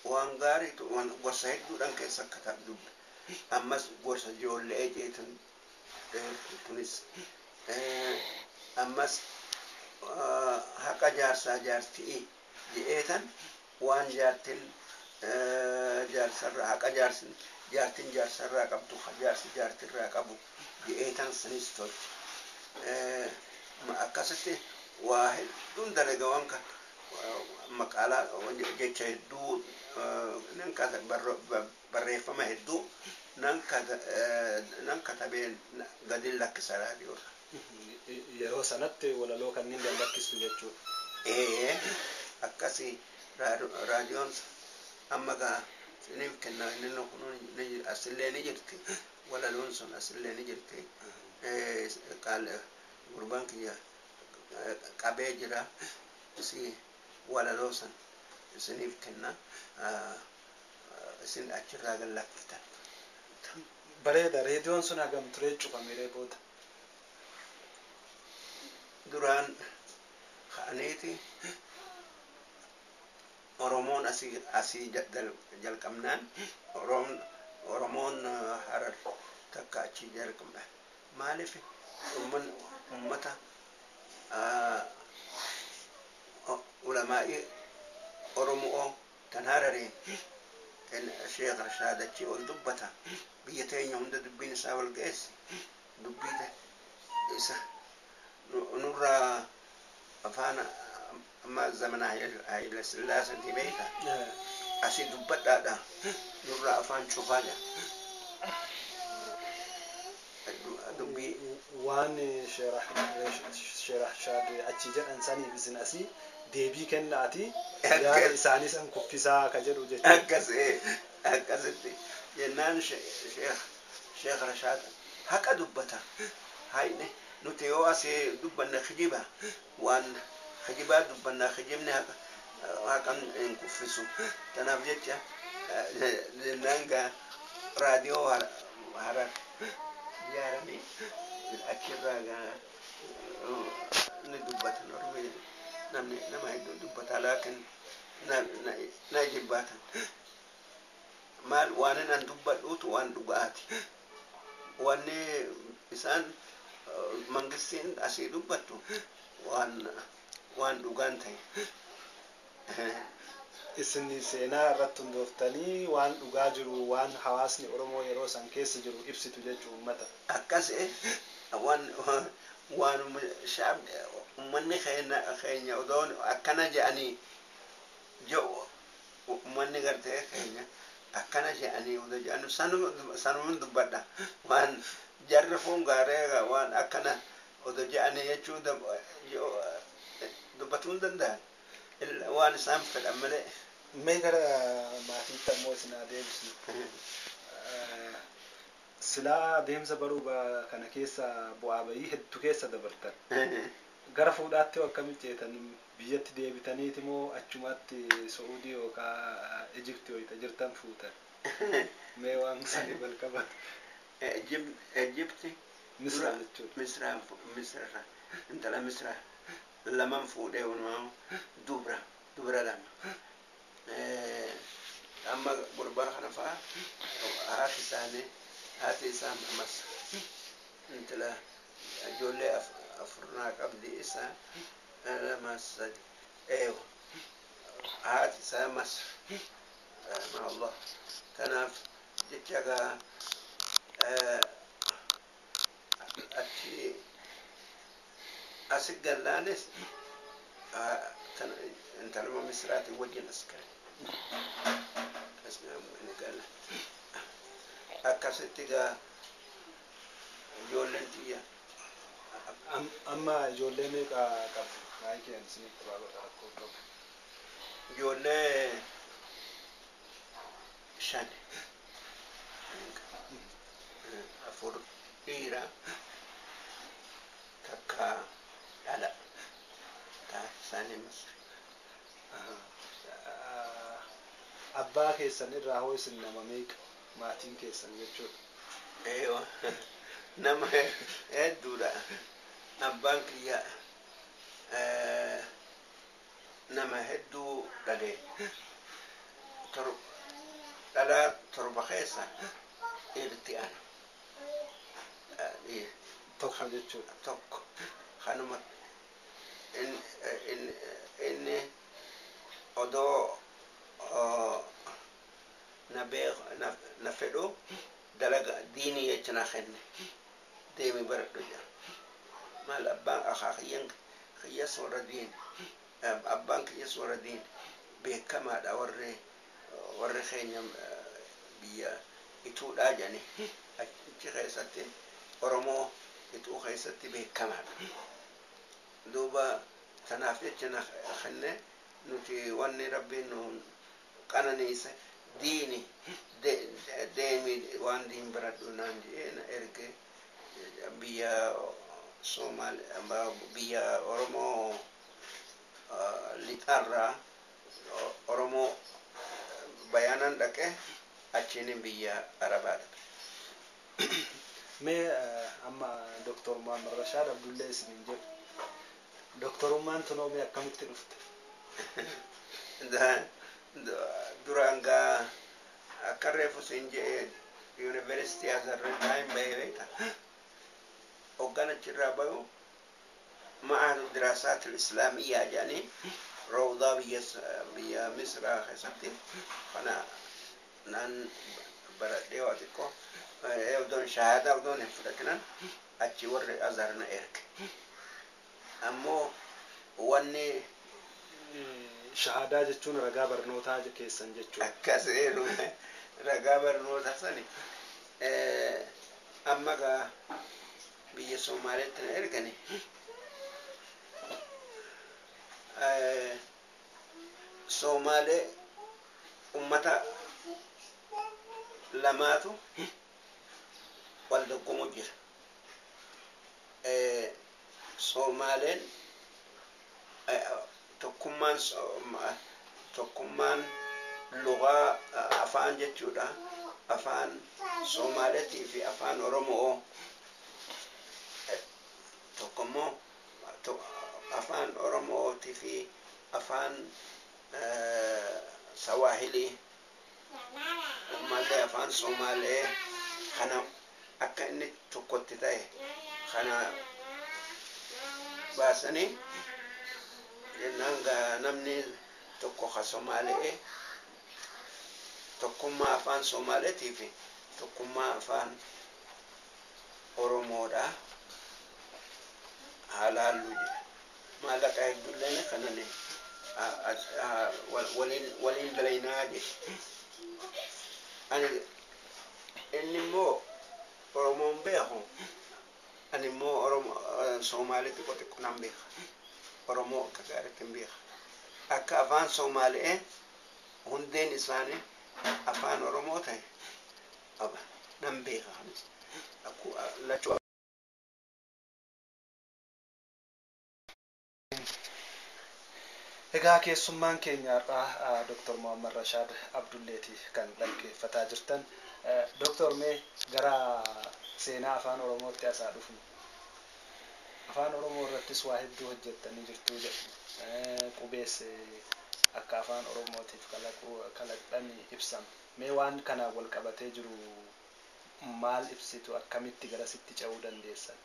Waan gaariitu waan gorsa hedduudhaan keessa akka ta'u dubbe. Ammas gorsa ijoolle'ee jeetin dheertu tunis. Ammas haqa jaarsaa jaarti'i je'eetan waan jaartin jaarsarraa haqa jaarsin jaartin jaarsarraa qabdu jaarsi jaartirraa qabu je'eetan sanis tolche. Akkasitti waa hedduun dalaga waan kan maqaalaa jecha hedduu nan barreeffama hedduu nan katabee gadi lakkisa raadiyoorra. Yeroo sanatti walaloo kanneen gad lakkistu jechuudha. Ee, akkasii raadiyoon amma gaa isiniif kenna, inni kun asillee ni jirti, walaloon sun asillee ni jirti. Gurbaan kiyya qabee jira, isii walaloo san isiniif kenna, isin achirraa gad lakkiftan. Bareeda. Reediyoon sun hagam turee cufamee booda? Duraan ka'aniiti Oromoon asii jalqabnaan Oromoon Harar takka achi jalqabna. Maaliif ummata ulamaa'ii Oromoo tan Harareen Sheekh Rashaad achi ol dubbata, biyya teenya hunda dubbiin isaa wal ga'eessi, dubbii isa nurraa afaan amma zamana Haayila Sillaaseeti beeka asii dubbadhaadha nurraa afaan cufaa jira dubbii. Waan Sheekh Rashaad achi jedhan saniif isin asii deebii kennaati yaada isaanii san kuffisaa ka jedhu jechuudha. Akkasitti jennaan Sheekh Rashaad haqa dubbata, hayne nuti yoo asii dubbanne kijiba, waan kijibaa dubbanna, kijibni haqan hin kuffisu. Tanaaf jecha jennaan gaa raadiyoo Harar ijaaranii achirraa gaa ni dubbatan. Ormi namni nama hedduu dubbata, laakin na jibbaatan. Maal waan an dubbadhuutu waan dhugaati. Wanni isaan mangistiin asii dubbattu waan dhugaan ta'e. Isin seenaa irratti hundooftanii waan dhugaa jiru, waan hawaasni Oromoo yeroo san keessa jiru ibsitu jechuu uummata. Akkas waan waan uummanni keenya odoo akkana jedhanii jedhu, uummanni gartee keenya akkana jedhanii odoo jedhanii sanumun dubbadha. Waan jarri fuun gaaree waan akkana odoo jedhanii jechuu dubbatuu hin danda'an waan isaan fedhan malee. Mee gara maatiitti ammoo isin haa deebisnu. Silaa deemsa baruu kana keessa bu'aa bayii hedduu keessa dabartan. Gara fuudhaatti hoo akkamitti ceetan? Biyyatti deebitaniiti moo achumatti Sa'uudii yookaan Ijiptii wayita jirtan fuutan? Mee waan sanii wal qabatu. Ijipti. Misra jechuudha. Misraa, Misra, intala Misraa laman fuudhee, walumaa dubra dubra lama. Amma gurbaa kana fa'a haati isaanii, haati isaa ammas intala ijoollee afurnaa qabdi, isaa lama sadi eewa, haati isaa Masr Allah. Kanaaf jecha gaa achi asi gallaanis intaluma Misraatiin wajjin as gale. Gala akkasitti gaa ijoolleen tiyya. Amma ijoollee meeqa qabdu? Maayikii ani isiniif qabaa godha, rakkoo qabu. Ijoollee shan. Afur dhiira, takka dhala. Isaanii Misri. Abbaa keessan irraa hoo isin nama meeqa, maatiin keessan jechuudha? Eewa, nama hedduudha. Abbaan kiyya nama hedduu dhale. Dhalaa 7 keessa dhiirti ana. Tokko jechuudha. Tokko. Kanuma inni odoo na beeku na fedhu dalaga diinii jecha na kenne, deemi baradhu jedha. Maal, abbaan akaakiyyan kiyyas warra diini, abbaan kiyyas warra diini beekamaadha. Warri keenya biyya Ituudhaa jedhani achi keessatti, Oromoo Ituu keessatti beekamaadha. Duuba tanaaf jecha na kenne. Nuti wanni Rabbiin nu qananiise diini, deemi waan diin baradhu naan jedhee na erge. Biyya Soomaal, biyya Oromoo lixaarraa Oromoo Bayaanan dhaqe, achiin biyya Arabaa dhaqe. Mee amma Doktor Muhammad Rashaad Abdullee isiniin jedhu. Doktorummaan tunoo mee akkamitti dhufte? Duraan gaa akka reefu siin jedhee yuunivarsiitii Azarraa hin bahee beekta. Hoggaan achirraa bahu Ma'ahadu Diraasaat Islaamiyyaa jedhanii Rawdaa biyya Misraa keessatti kana naan baradhee waa xiqqoo odoon shahaadaa odoon hin fudhatinan achi warri Azhar na erge. Ammoo wanni Shahaadaa jechuun ragaa barnootaa keessan jechuudha. Akkas eeru, ragaa barnootaa sani amma gaa biyya Somaaliyaatti na ergani. Somaalee ummata lamaatu wal dorgomu jira. Somaaleen tokkummaan lugaa afaan jechuudha. Afaan Somaaleetii fi afaan Oromoo tokkommoo afaan Oromootii fi afaan Sawaahilii ammallee afaan Somaalee kana akka inni tokkotti ta'e kana baasanii jennaan gaa namni tokko ka Somaalee tokkummaa afaan Somaaleetii fi tokkummaa afaan Oromoodha haalaallu jedhe. Maallaqa hedduulleen kanan waliin dalaynaa jedhe. Ani inni immoo Oromoon beeku, ani immoo Oromoo Somaalee xiqqoo xiqqoo nan beeka. Oromoo akka gaariitti hin beeka. Akka afaan Somaalee hundeen isaanii afaan Oromoo ta'e nan beeka. Lachuu. Egaa keessummaan keenya har'aa Dr. Muhammad Rashaad Abdulleeti kan dhaggeeffataa jirtan. Dr. mee gara seenaa afaan Oromootti asaa dhufnu. Afaan Oromoo irrattis waa hedduu hojjettanii jirtuu jedhu. Qubees akka afaan Oromootiif kalaqxanii ibsama. Mee waan kanaan wal qabatee jiru maal ibsitu, akkamitti garasitti ce'uu dandeessan?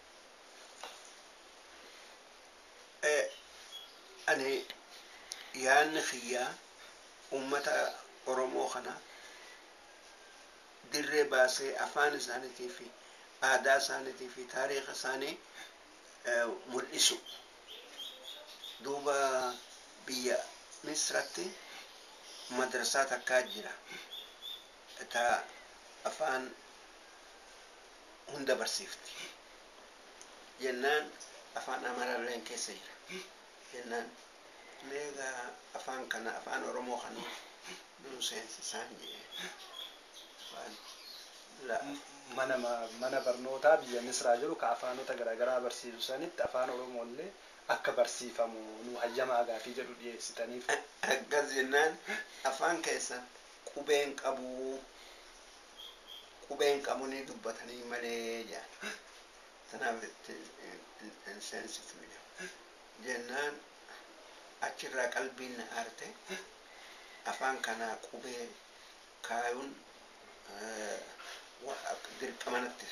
Ani yaadni kiyyaa uummata Oromoo kana dirree baasee afaan isaaniitii fi aadaa isaaniitii fi taariika isaanii mul'isu. Duuba biyya Misratti madrasaa takkaa jira. Ta afaan hunda barsiifti. Jennaan afaan Amaaraalleen keessa jira. Jennaan meegaa afaan kana, afaan Oromoo kana nuun seensisaan jedhe. Afaan la Mana barnootaa biyya Misraa jiru ka afaanota garaagaraa barsiisu sanitti afaan Oromoo illee akka barsiifamu nu hayyamaa gaafii jedhu dhiyeessitaniif. Akkas jennaan afaan keessan qubeen qabuu qubeen qabu ni dubbatanii malee jedhan. Tanaaf itti hin seensifnu jedhu. Jennaan achirraa qalbiin na aarte afaan kanaa qubee kaayuun dirqama natti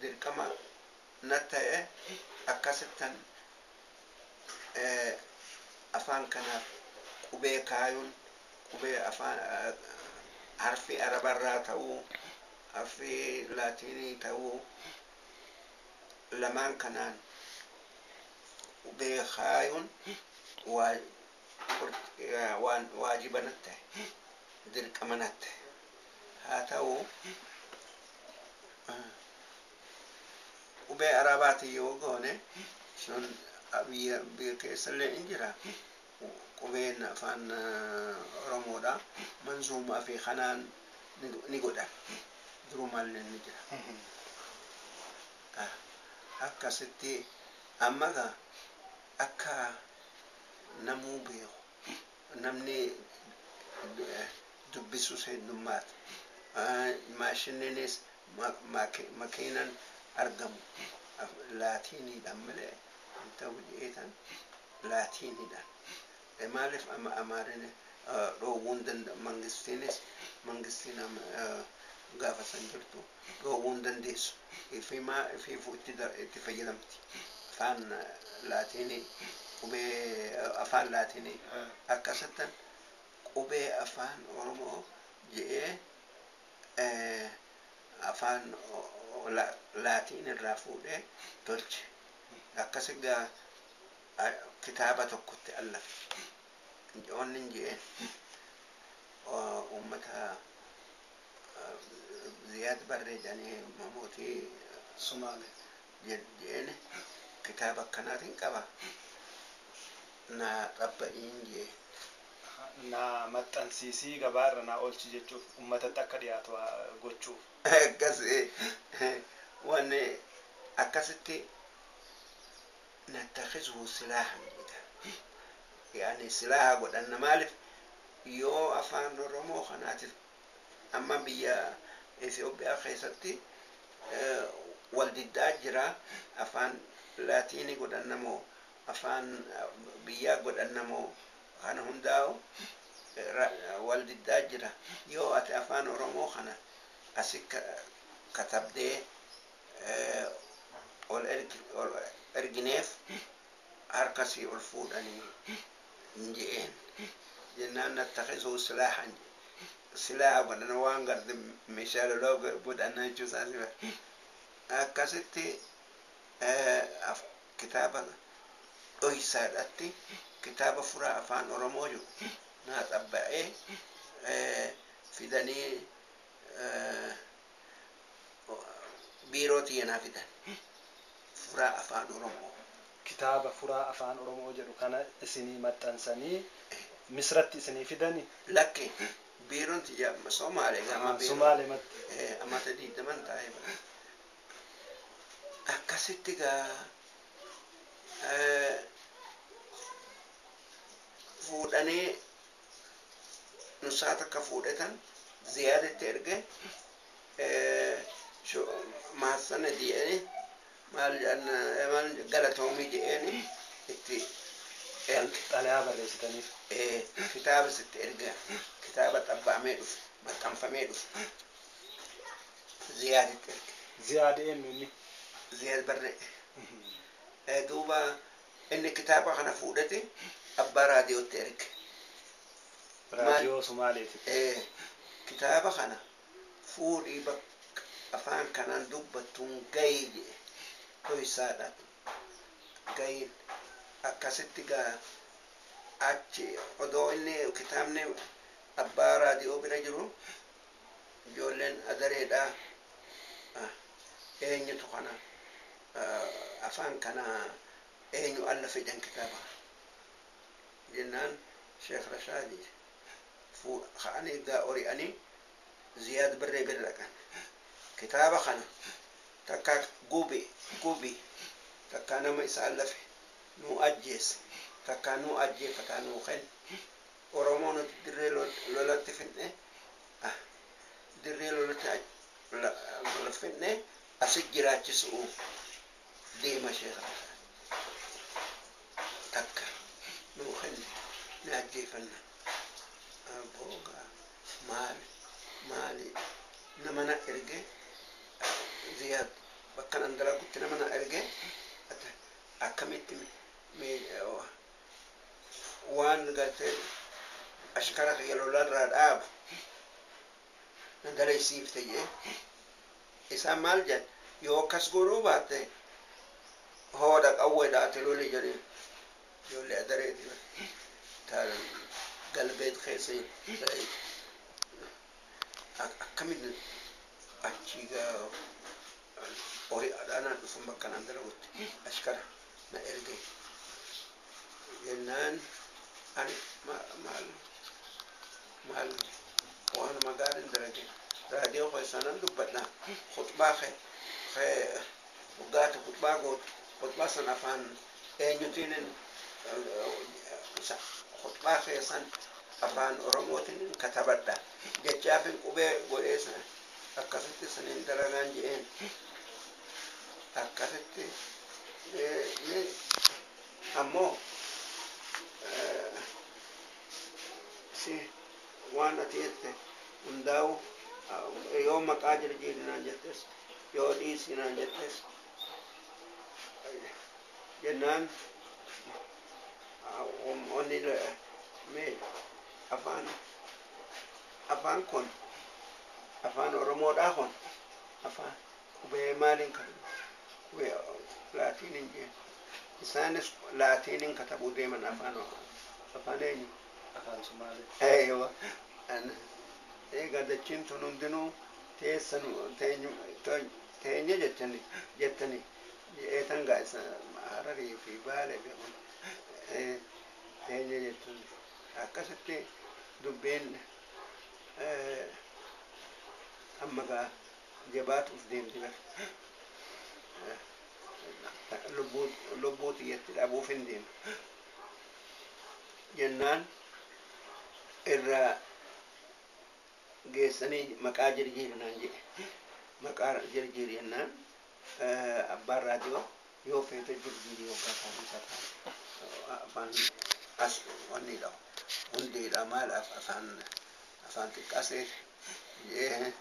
dirqama na ta'e akkasittan afaan kanaaf qubee kaayuun qubee afaan harfi arabarraa ta'uu harfi laatiinii ta'uu lamaan kanaan qubee kaayuun waan waajiba natti ta'e dirqama natti ta'e. Haa ta'u qubee arabaatiin yoo goone sun biyya keessallee in jira qubeen afaan Oromoodha manzuumaa fi kanaan ni godhan durumaallee ni jira. Akkasitti amma gaa akka namuu beeku namni dubbisus heddummaata. Maashiniinis makiinan argamu laatiiniidhaan malee hin ta'u jedheetan laatiiniidhaan. Maaliif amaarin dhoowwuun danda'a mangistiinis mangistiin gaafa san jirtu dhoowwuun dandeessu. Ifiifuu itti fayyadamti. Afaan laatiinii qubee afaan laatiinii akkasittan qubee afaan Oromoo jedhee afaan laatiin irraa fuudhee tolche. Akkas egaa kitaaba tokkotti allafe. Onni hin je'een uummata Ziyaad Barree jedhanii mootii Sumaalee. Je'een kitaaba akkanaatiin qaba. Naa xabba'iin je'e. Na maxxansiisii gabaarra naa oolchi jechuuf uummatatti akka dhiyaatu gochuuf. Akkas wanni akkasitti nattakhisuhu silaahan jedha. Yaani silaaha godhanna maaliif yoo afaan Oromoo kanaatiif amma biyya Itoophiyaa keessatti wal diddaa jira afaan laatiinii godhanna moo afaan biyyaa godhanna moo kana hundaa'u wal diddaa jira yoo ati afaan Oromoo kana asi katabdee ol ergineef harkasii ol fuudhanii hin je'een jennaan nattakhisuu silaahan silaaha godhana waan garte meeshaa lolaa godhanna jechuu isaati akkasitti kitaaba dhoysaadhatti kitaaba furaa afaan Oromoo jiru naa xabba'ee fidanii biiroo tiyya fidan furaa afaan Oromoo. Kitaaba furaa afaan Oromoo jedhu kana isinii maxxansanii Misratti isinii fidanii? Lakki biiroon tiyya Somaalee gama biiroo. Somaalee matti. Amata 20 taa'ee bara. Akkasitti gaa fuudhanii nusaa takka fuudhatan Ziyaaditti erge maassana jedhanii maal maal galatoomii jedheeni itti erge. Xalayaa barreessitaniif. Kitaaba sitti erga kitaaba xabba'amee dhufe maxxanfamee dhufe Ziyaaditti erge. Ziyaad eenyu inni? Ziyaad Barree. Duuba inni kitaaba kana fuudhate abbaa raadiyootti erge. Raadiyoo Somaaleeti. Kitaaba kana fuudhii bakka afaan kanaan dubbattuun gahii jedhe dhoysaadhaan gahiin akkasitti gaa achi odoo inni kitaabni abbaa raadiyoo bira jiru ijoolleen adareedhaa eenyutu kana afaan kana eenyu alla fedhan kitaaba jennaan Sheekh Rashaadi ka'anii gaa ori'anii Ziyaad Barree bira dhaqan. Kitaaba kana takka gubi gubi, takka nama isaan lafe nuu ajjeese, takka nuu ajjeefataa nuu kenne. Oromoo nuti dirree lolatti finne, dirree lolatti finne asit jiraachisuuf deema sheekha takka nuu kenne ni ajjeefanna. Booga maali maali nama na erge Ziyaad bakka nan dalagutti nama na erge akkamitti waan gartee ashkara kiyya lolarraa dhaabu na dalaysiifte jee. Isaan maal jedhan? Yoo akkas godhuu baatte hoodha qawweedhaate loli jedhee ijoollee adareeti ta galbeet keessa akkamitti achii gaa horii adhaanaan dhufan bakka naan dalagutti ashkara na erge jennaan ani maal maal waanuma gaariin dalage raadiyoo keessaanan dubbadha khutbaa kee waggaati khutbaa gootu khutbaa san afaan eenyutiin khutbaa keessan afaan Oromootiin katabadha jechaafin qubee godhee akkasitti saniin dalagaan je'een akkasitti ammoo si waan ati jette hundaa'u yoo maqaa jirjiiri naan jettes yoo dhiisi naan jettes jennaan onni mee afaan afaan kun afaan Oromoodhaa kun afaan qubee maaliin kan qubee laatiiniin jeen isaanis laatiiniin katabuu deeman afaan afaan eenyu? Afaan Sumaalee. Eeywa. Egaa dachiin tun hundinuu teessan teenye jettani jettani jeetan gaa isa Hararii fi Baalee fi kun teenye jettani akkasitti dubbiin amma gaa jabaatuuf deemti bar lubbuu xiyyatti dhabuuf hin deema jennaan irraa geessanii maqaa jirjiiri naan jedhe. Maqaa jirjiiri jennaan abbaan raadiyoo yoo feete jirjiiri yookaan afaan isa afaan as wanniidha hundeedha maalaaf afaan afaan xiqqaasee jee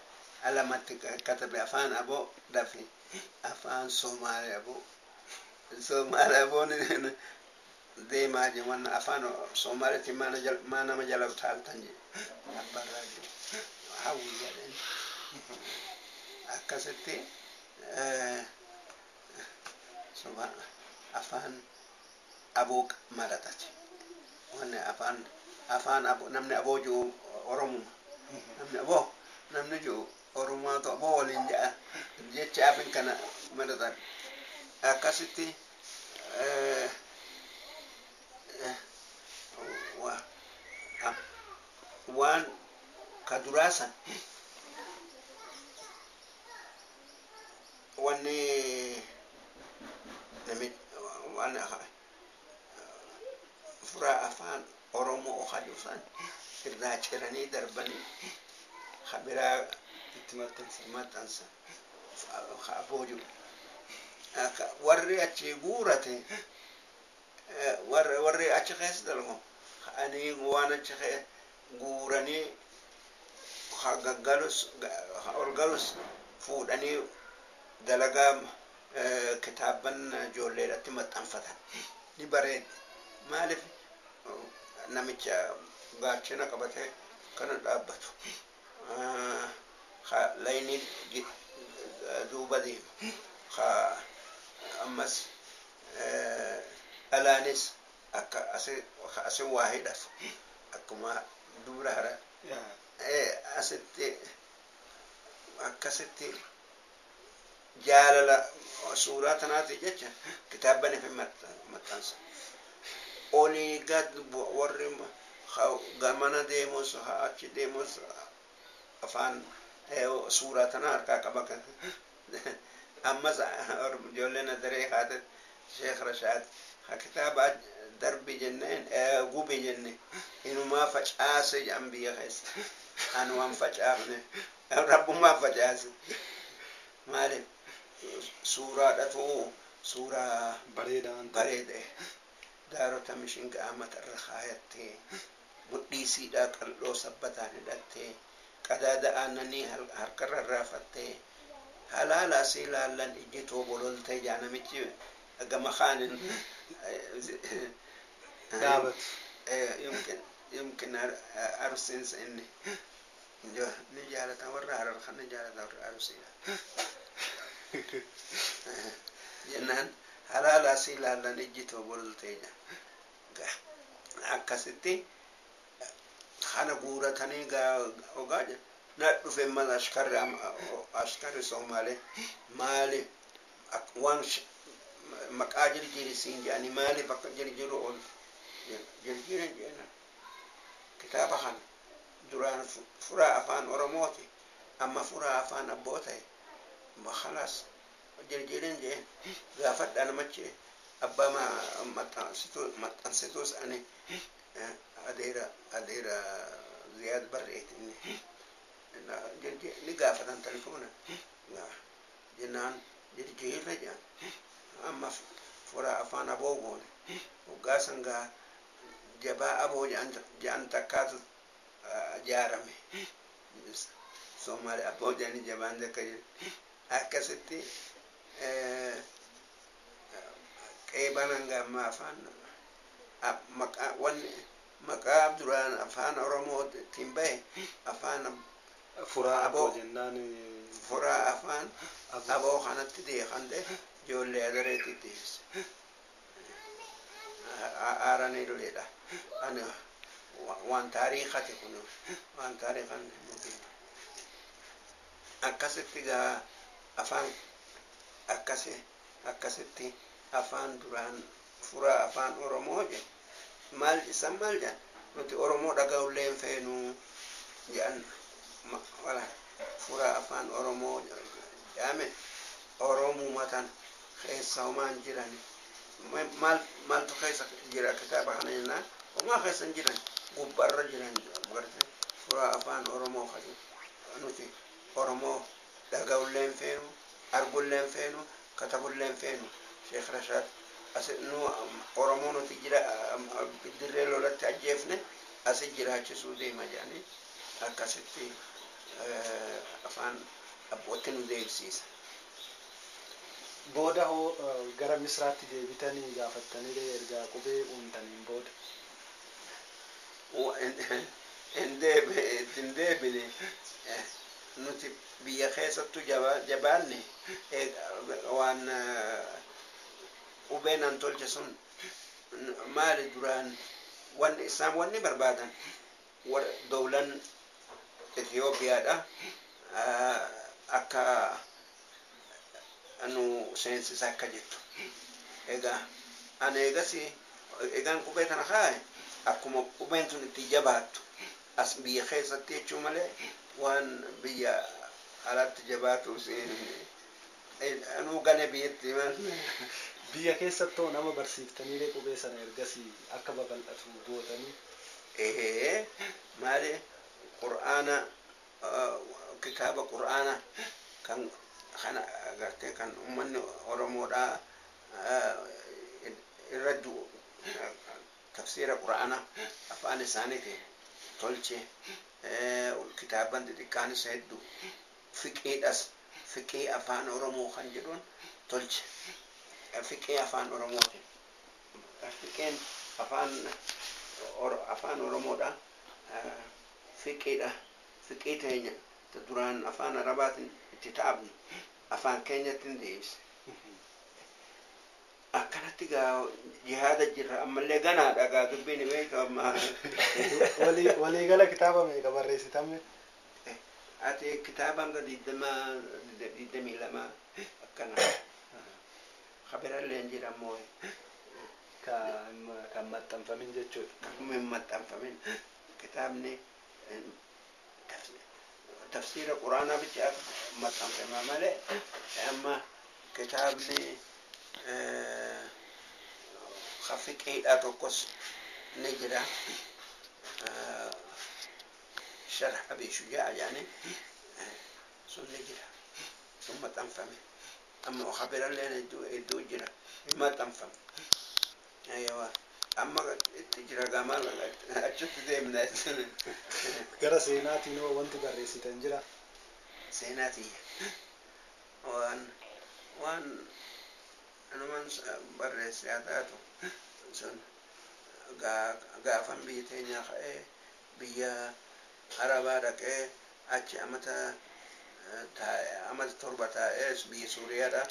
alamatti katabe afaan aboo dafi afaan Somaalee aboo Somaalee aboon deemaa je wanna afaan Somaaleetti maa nama jala utaaltan je abbaan raadiyoo hawwi jedhan akkasitti afaan aboo maratate wanni afaan afaan aboo namni aboo jiru Oromuma namni aboo namni jiru Oromoatu aboo waliin jedha jecha afin kana maratan akkasitti waan ka duraa san wanni nami waan furaa afaan Oromoo haju san irraa ciranii darbanii biraa itti maxxansan. Maxxansan aboo jiru warri achi guurate warri achi keessa dalagu ani waan achi guuranii gaggalus ol galus fuudhanii dalagaa kitaabban ijoolleedhatti maxxanfatan ni bareeda. Maaliif namicha gaachana qabatee kana dhaabbatu layniin duuba deema ammas dhalaanis akka asin waa hidhatu akkuma dubra hara asitti akkasitti jaalala suuraa tanaati jecha kitaabban ifi maxxansa olii gad warri gamana deemus achi deemus afaan Suuraa tana harkaa qaba kan. Ammas ijoolleen adaree haate Sheekh Rashaad ha kitaaba darbi jenneen gubi jenne inumaa facaase jedhan biyya keessa. Ani waan facaafne rabbummaa facaase. Maaliif suuraadhatu suuraa Bareedaan bareede daarota mishingaa matarra kaayattee mudhiisiidhaa qal'oo sabbataan hidhattee qadaada aannanii harkarra raafattee halaala asii ilaallan ijji too bololtee jaa namichi gama kaanin dhaabatu. Yumkin arsiinsa inni ni jaalatan warra Harar kan ni jaalatan warra Arsiidha. Jennaan halaala asii ilaallan ijji too bololtee jaa akkasitti kana guuratanii ogaa na dhufe mal askarri askarri Somaalee maali waan maqaa jirjiirisiin jedhanii maaliif akka jirjiiru oolu jirjiiran jedhan kitaaba kana duraan furaa afaan Oromooti amma furaa afaan abboo ta'e khalaas jirjiiran jedhan gaafadha namachi abbaa maxxansituus ani adeera Ziyaad Barreeti inni ni gaafatan telefoona jennaan jirjiirra jedhan amma furaa afaan aboo goone hoggaa sangaa jabaa aboo jedhan takkaatu jaarame Soomaali aboo jedhanii jabaan takka jiru akkasitti qeebanan gaamma afaan maqaa wanni maqaa duraan afaan Oromootiin bahe afaan Furaa aboo jennaan furaa afaan aboo kanatti deekan ta'e ijoollee adareetti deebise. Aaranilleedha. Ani waan taariikati kun waan taariikan mutiin. Akkasitti gaa afaan akkasi akkasitti afaan duraan furaa afaan Oromoo jedhe maal isan maal jedhan nuti Oromoo dhaga'ullee hin feenuu jedhan wala furaa afaan Oromoo jedhame Oromuma tan keessa homaan jiran maal maaltu keessa jira kitaaba kana jennaan homaa keessa hin jiran gubbarra jiran garte furaa afaan Oromoo nuti Oromoo dhaga'ullee hin feenu argullee hin feenu katabullee hin feenu Sheekh Rashaad asi nu Oromoo nuti jira dirree lolatti ajjeefne asi jiraachisuu deema jedhanii akkasitti afaan abbootti nu deebisiisa. Booda hoo gara Misraatti deebitanii gaafattanii erga qubee uumtaniin booda. Hin deebine nuti biyya keessattuu jabaanne waan qubeen an tolche sun maali duraan wanni isaan wanni barbaadan dowlan Ethiyoopiyaadha akka nu seensisa akka jettu. Egaa ani eegas egaan qubee tana kaaye akkuma qubeen tun itti jabaattu as biyya keessatti jechuu malee waan biyya alatti jabaatu anuu gane biyyatti maal. Biyya keessattoo nama barsiiftanii qubee sana ergasii akka babal'atu gootanii. Ee maali qur'aana kitaaba qur'aana kan kana agartee kan uummanni Oromoodhaa irra du'u tafsiira qur'aana afaan isaaniitiin tolche kitaaban xixiqqaanis hedduu fiqiidhas fiqii afaan Oromoo kan jedhuun tolche fiqii afaan Oromootiin fiqiin afaan Oromoodha fiqiidha fiqii teenya duraan afaan Arabaatiin itti taabnu afaan keenyatti hin deebise. Akkanatti gaa jihaada jirra ammallee ganaadha gaa dubbiin beektu amma. Waliigala kitaaba meeqa barreessitame? Ati kitaaba hanga 22 akkana. Kabirallee hin jira ammoo. Kan maxxanfamin jechuudha. Kan maxxanfamin kitaabni Tafsiira quraanaa bicha maxxanfama malee amma kitaabni fiqiidhaa tokkos ni jira. Sharh Abi Shujaa jedhanii sun ni jira. Sun maxxanfame. Amma kabiralleen hedduu jira. Hin maxxanfame. Aywa. Amma itti jira gamaa achitti deemna. Gara seenaatiin hoo wanti barreessitan jira? Seenaatii waan anumaan barreesse haa taatu sun gaafan biyya teenyaa ka'ee biyya Arabaa dhaqee achi amata 7 taa'ee biyya Suuriyaadha.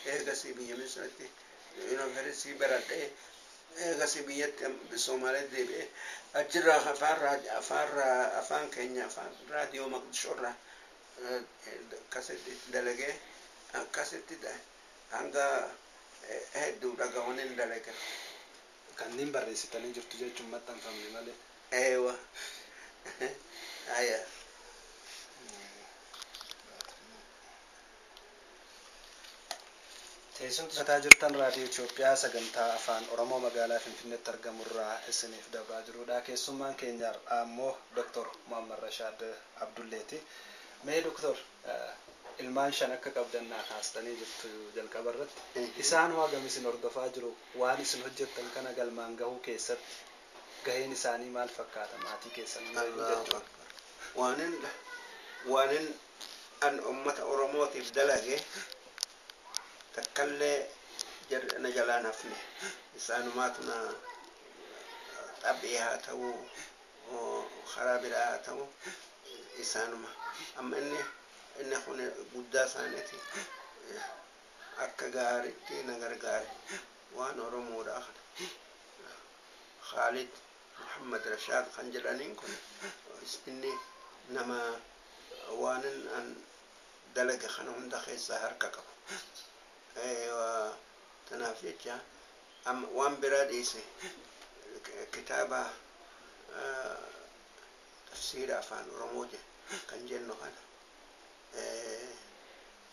Eegasii biyya Misratti yuunivarsiitii baradhee eegasii biyyatti Somaaliyaa deebi'ee achirraa afaan keenya afaan raadiyoo Maqdishoorraa akkasitti dalagee akkasitti hanga hedduu dhaga'uun dalaga. Kanneen barreessitanii jirtu jechuun maxxanfamne malee. Eewa. Aya. Teessumti jirtan raadiyoo Itoophiyaa sagantaa afaan Oromoo magaalaa Finfinneetti argamurraa isiniif dabaa jirudha. Keessummaan keenya har'aa immoo Dr. Muhammad Rashaad Abdulleeti. Mee Dr. ilmaan 5 akka qabdan naa kaastanii jirtu jalqaba irratti. Isaan hoo hagam isin hordofaa jiru? Waan isin hojjettan kana galmaan gahuu keessatti gaheen isaanii maal fakkaata maatii keessan jechuudha? Waanin an uummata Oromootiif dalage takkallee na jalaan hafne. Isaanumaatu na xaphee haa ta'u karaa biraa haa ta'u isaanuma. Amma inni kun guddaa isaaniiti akka gaariitti na gargaare waan Oromoodhaa kana. Khaalid Muhammad Rashaad kan jedhaniin kun inni nama waan an dalaga kana hunda keessaa harka qabu. Tanaaf jecha amma waan biraa dhiise kitaaba tafsiira afaan Oromoo kan jennu kana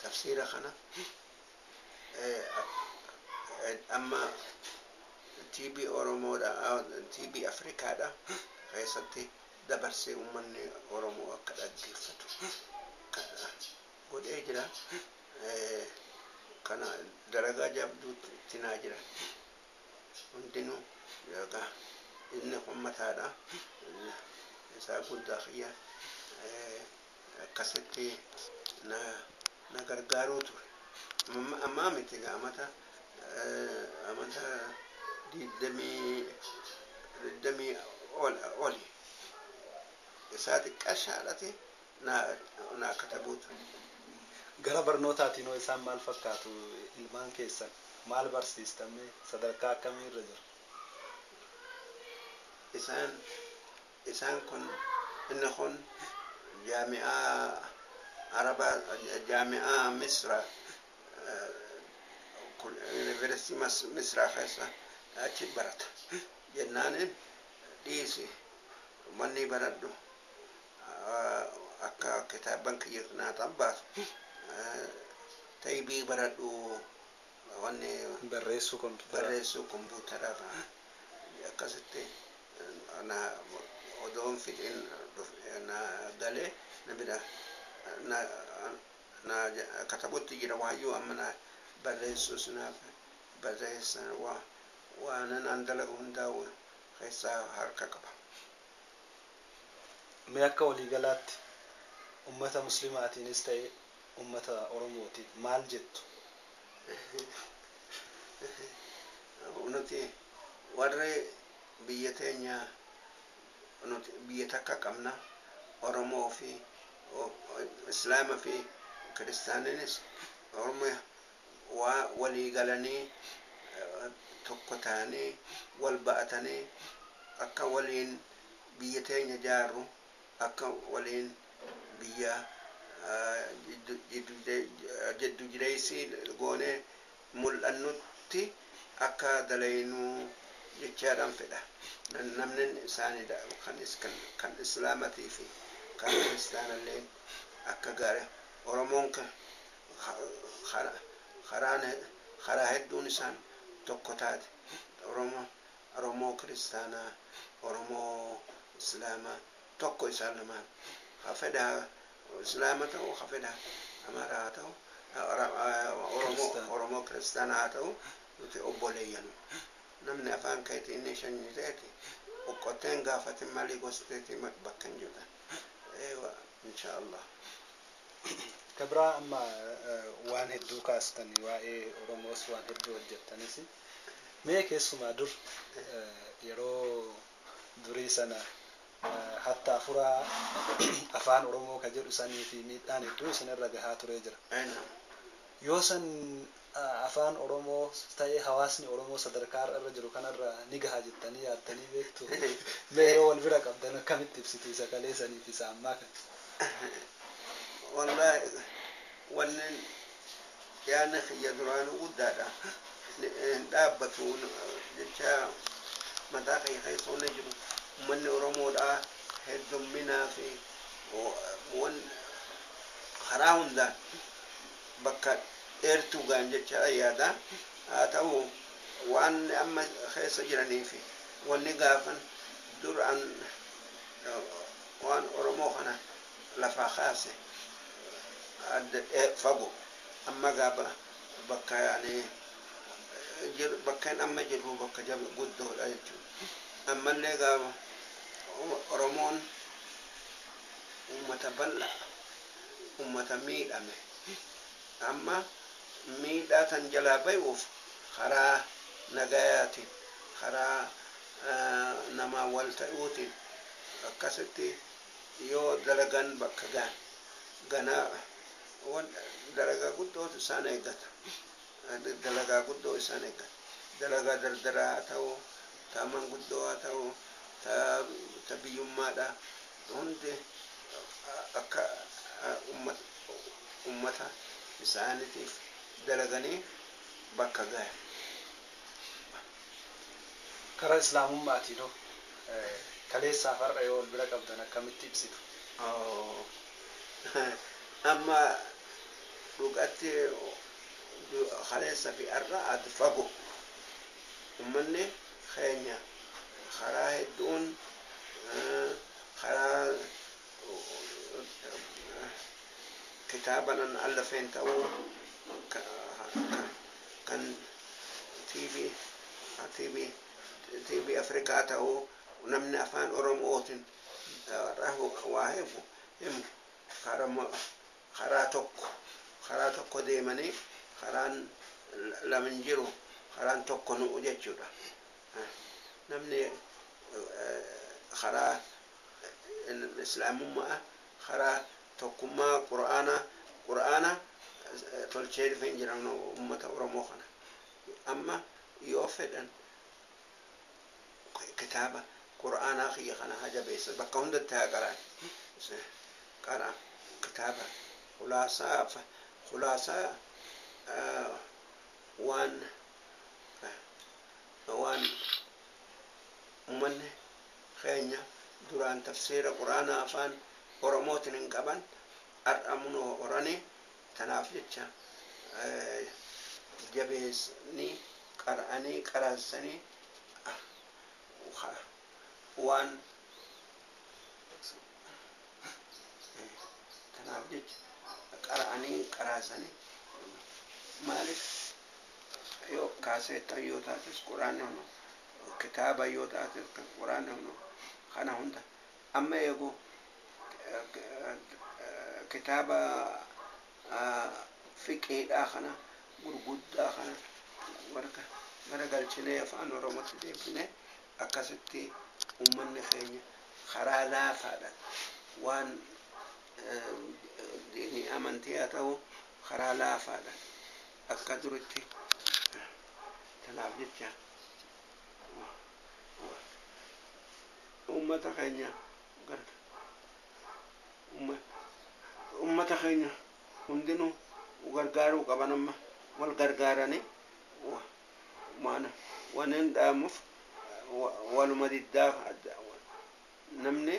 tafsiira kana amma TV Oromoodha TV Afrikaadha keessatti dabarsee uummanni Oromoo akka dhaggeeffatu godhee jira. Kana dalagaa jabduutti naa jira. Hundinuu inni kun mataadha. Isaa guddaa kiyya akkasitti na gargaaruu ture. Ammaa miti amata 20 oli. Isaa xiqqaa shaadhate naa katabuu ture. Gara barnootaatiin hoo isaan maal fakkaatu ilmaan keessan? Maal barsiistame? Sadarkaa akkamii irra jiru? Isaan kun inni kun jaami'aa Arabaa jaami'aa Misra yuunivarsiitii Misraa keessa achi barata. Jennaanin dhiisi manni baradhu akka kitaaban kiyya naa xabbaasu taybii baradhu wanni barreessuu kompiitaraa akkasitti na odoon fixin na galee na bira na katabutti jira waayyuu amma na barreessus na barreessan waanan an dalagu hundaa keessaa harka qaba. Mee akka waliigalaatti ummata muslimaatiinis ta'e ummata Oromootiin maal jettu? Nuti warri biyya teenya nuti biyya takka qabna Oromoo fi Islaama fi Kiristaaninis Oromoo waa walii galanii tokko ta'anii wal ba'atanii akka waliin biyya teenya jaarru akka waliin biyya jiddu jireessii goonee mul'annutti akka dalaynuu jechaadhaan fedha. Namni isaanii kan Islaamatii fi kan Kiristaanallee Akka gaarii Oromoon karaa hedduun isaan tokko taate. Oromoo kiristaanaa, Oromoo islaamaa tokko isaan lamaan. Ha fedha islaama ta'u, ha fedha amaaraa haa ta'u, Oromoo kiristaanaa haa ta'u, nuti obboleeyyanu. Namni afaan keetii inni shanyii ta'eeti oqqotteen gaafatin malee gosteetii bakka hin jirtan. Eewa, insha Allah. Kabraa amma waan hedduu kaastanii waa'ee Oromoos waan hedduu hojjettanis mee keessumaa dur yeroo durii sana hatta afuraa afaan Oromoo ka jedhu sanii fi miidhaan hedduu isinirra gahaa turee jira. Yoo san afaan Oromoo ta'ee hawaasni Oromoo sadarkaa irra jiru kanarra ni gaha jettanii yaaddanii beektu. Mee yoo wal bira qabdan akkamitti ibsitu isa kalee sanii fi isa ammaa kana? Wallahi wannan yaadni kiyya duraanuu guddaadha. Hin dhaabbatu jecha mataa kiyya keessa wanni jiru uummanni Oromoodhaa heddumminaa fi karaa hundaan bakka dheertuu gaan jecha yaada. Haa ta'u waan amma keessa jiranii fi wanni gaafan duraan waan Oromoo kana lafaa kaase adda fago amma gaaba bakka yaani bakka amma jirru bakka jabe guddoodha jechuudha. Ammallee gaaba Oromoon uummata bal'aa, uummata miidhame. Amma miidhaa tan jalaa bayuuf karaa nagayaatiin, karaa namaa wal ta'uutiin akkasitti yoo dalagan bakka gaan ganaa dalagaa guddootu isaan eeggata. Dalagaa guddoo isaan eeggata. Dalagaa dardaraa haa ta'u, ta manguddoo haa ta'u, ta biyyummaadha. Hundi akka ummata isaaniitiif dalaganii bakka gahe. Karaa islaamummaatiin hoo kaleessaaf har'a yoo wal bira qabdan akkamitti ibsitu? Amma dhugatti kaleessa fi har'a adda fago. Uummanni keenya karaa hedduun karaa kitaaba nan allafeen ta'uu kan TV Afrikaa ta'uu namni afaan Oromootiin waa himu karaa tokko deemanii karaan lama hin jiru, karaan tokko nu'u jechuudha. Namni karaa islaamummaa karaa tokkummaa qura'aana tolchee dhufee hin jiran uummata Oromoo kana. Amma yoo fedhan kitaaba qura'aanaa kiyya kana haa jabeessa bakka hundatti haa qara'an. Qara'a kitaaba khulaasaa waan uummanni keenya duraan tafsiira qura'aanaa afaan Oromootiin hin qaban har'a munoo horanii tanaaf jecha jabeessanii qara'anii qaraansanii waan tanaaf jecha qara'anii qaraansanii maaliif yoo kaaseettan yoo taates quraanni hunu kitaaba yoo taates quraanni hunu kana hunda amma eegu kitaaba fiqiidhaa kana gurguddaa kana garagalchinee afaan Oromootti deebinee akkasitti uummanni keenya karaa laafaadhaan waan diinii amantii haa ta'u karaa laafaadhaan akka duritti tanaaf jecha uummata keenya uummata keenya hundinuu gargaaruu qaban amma wal gargaaranii waan hin dhaamuuf waluma diddaa namni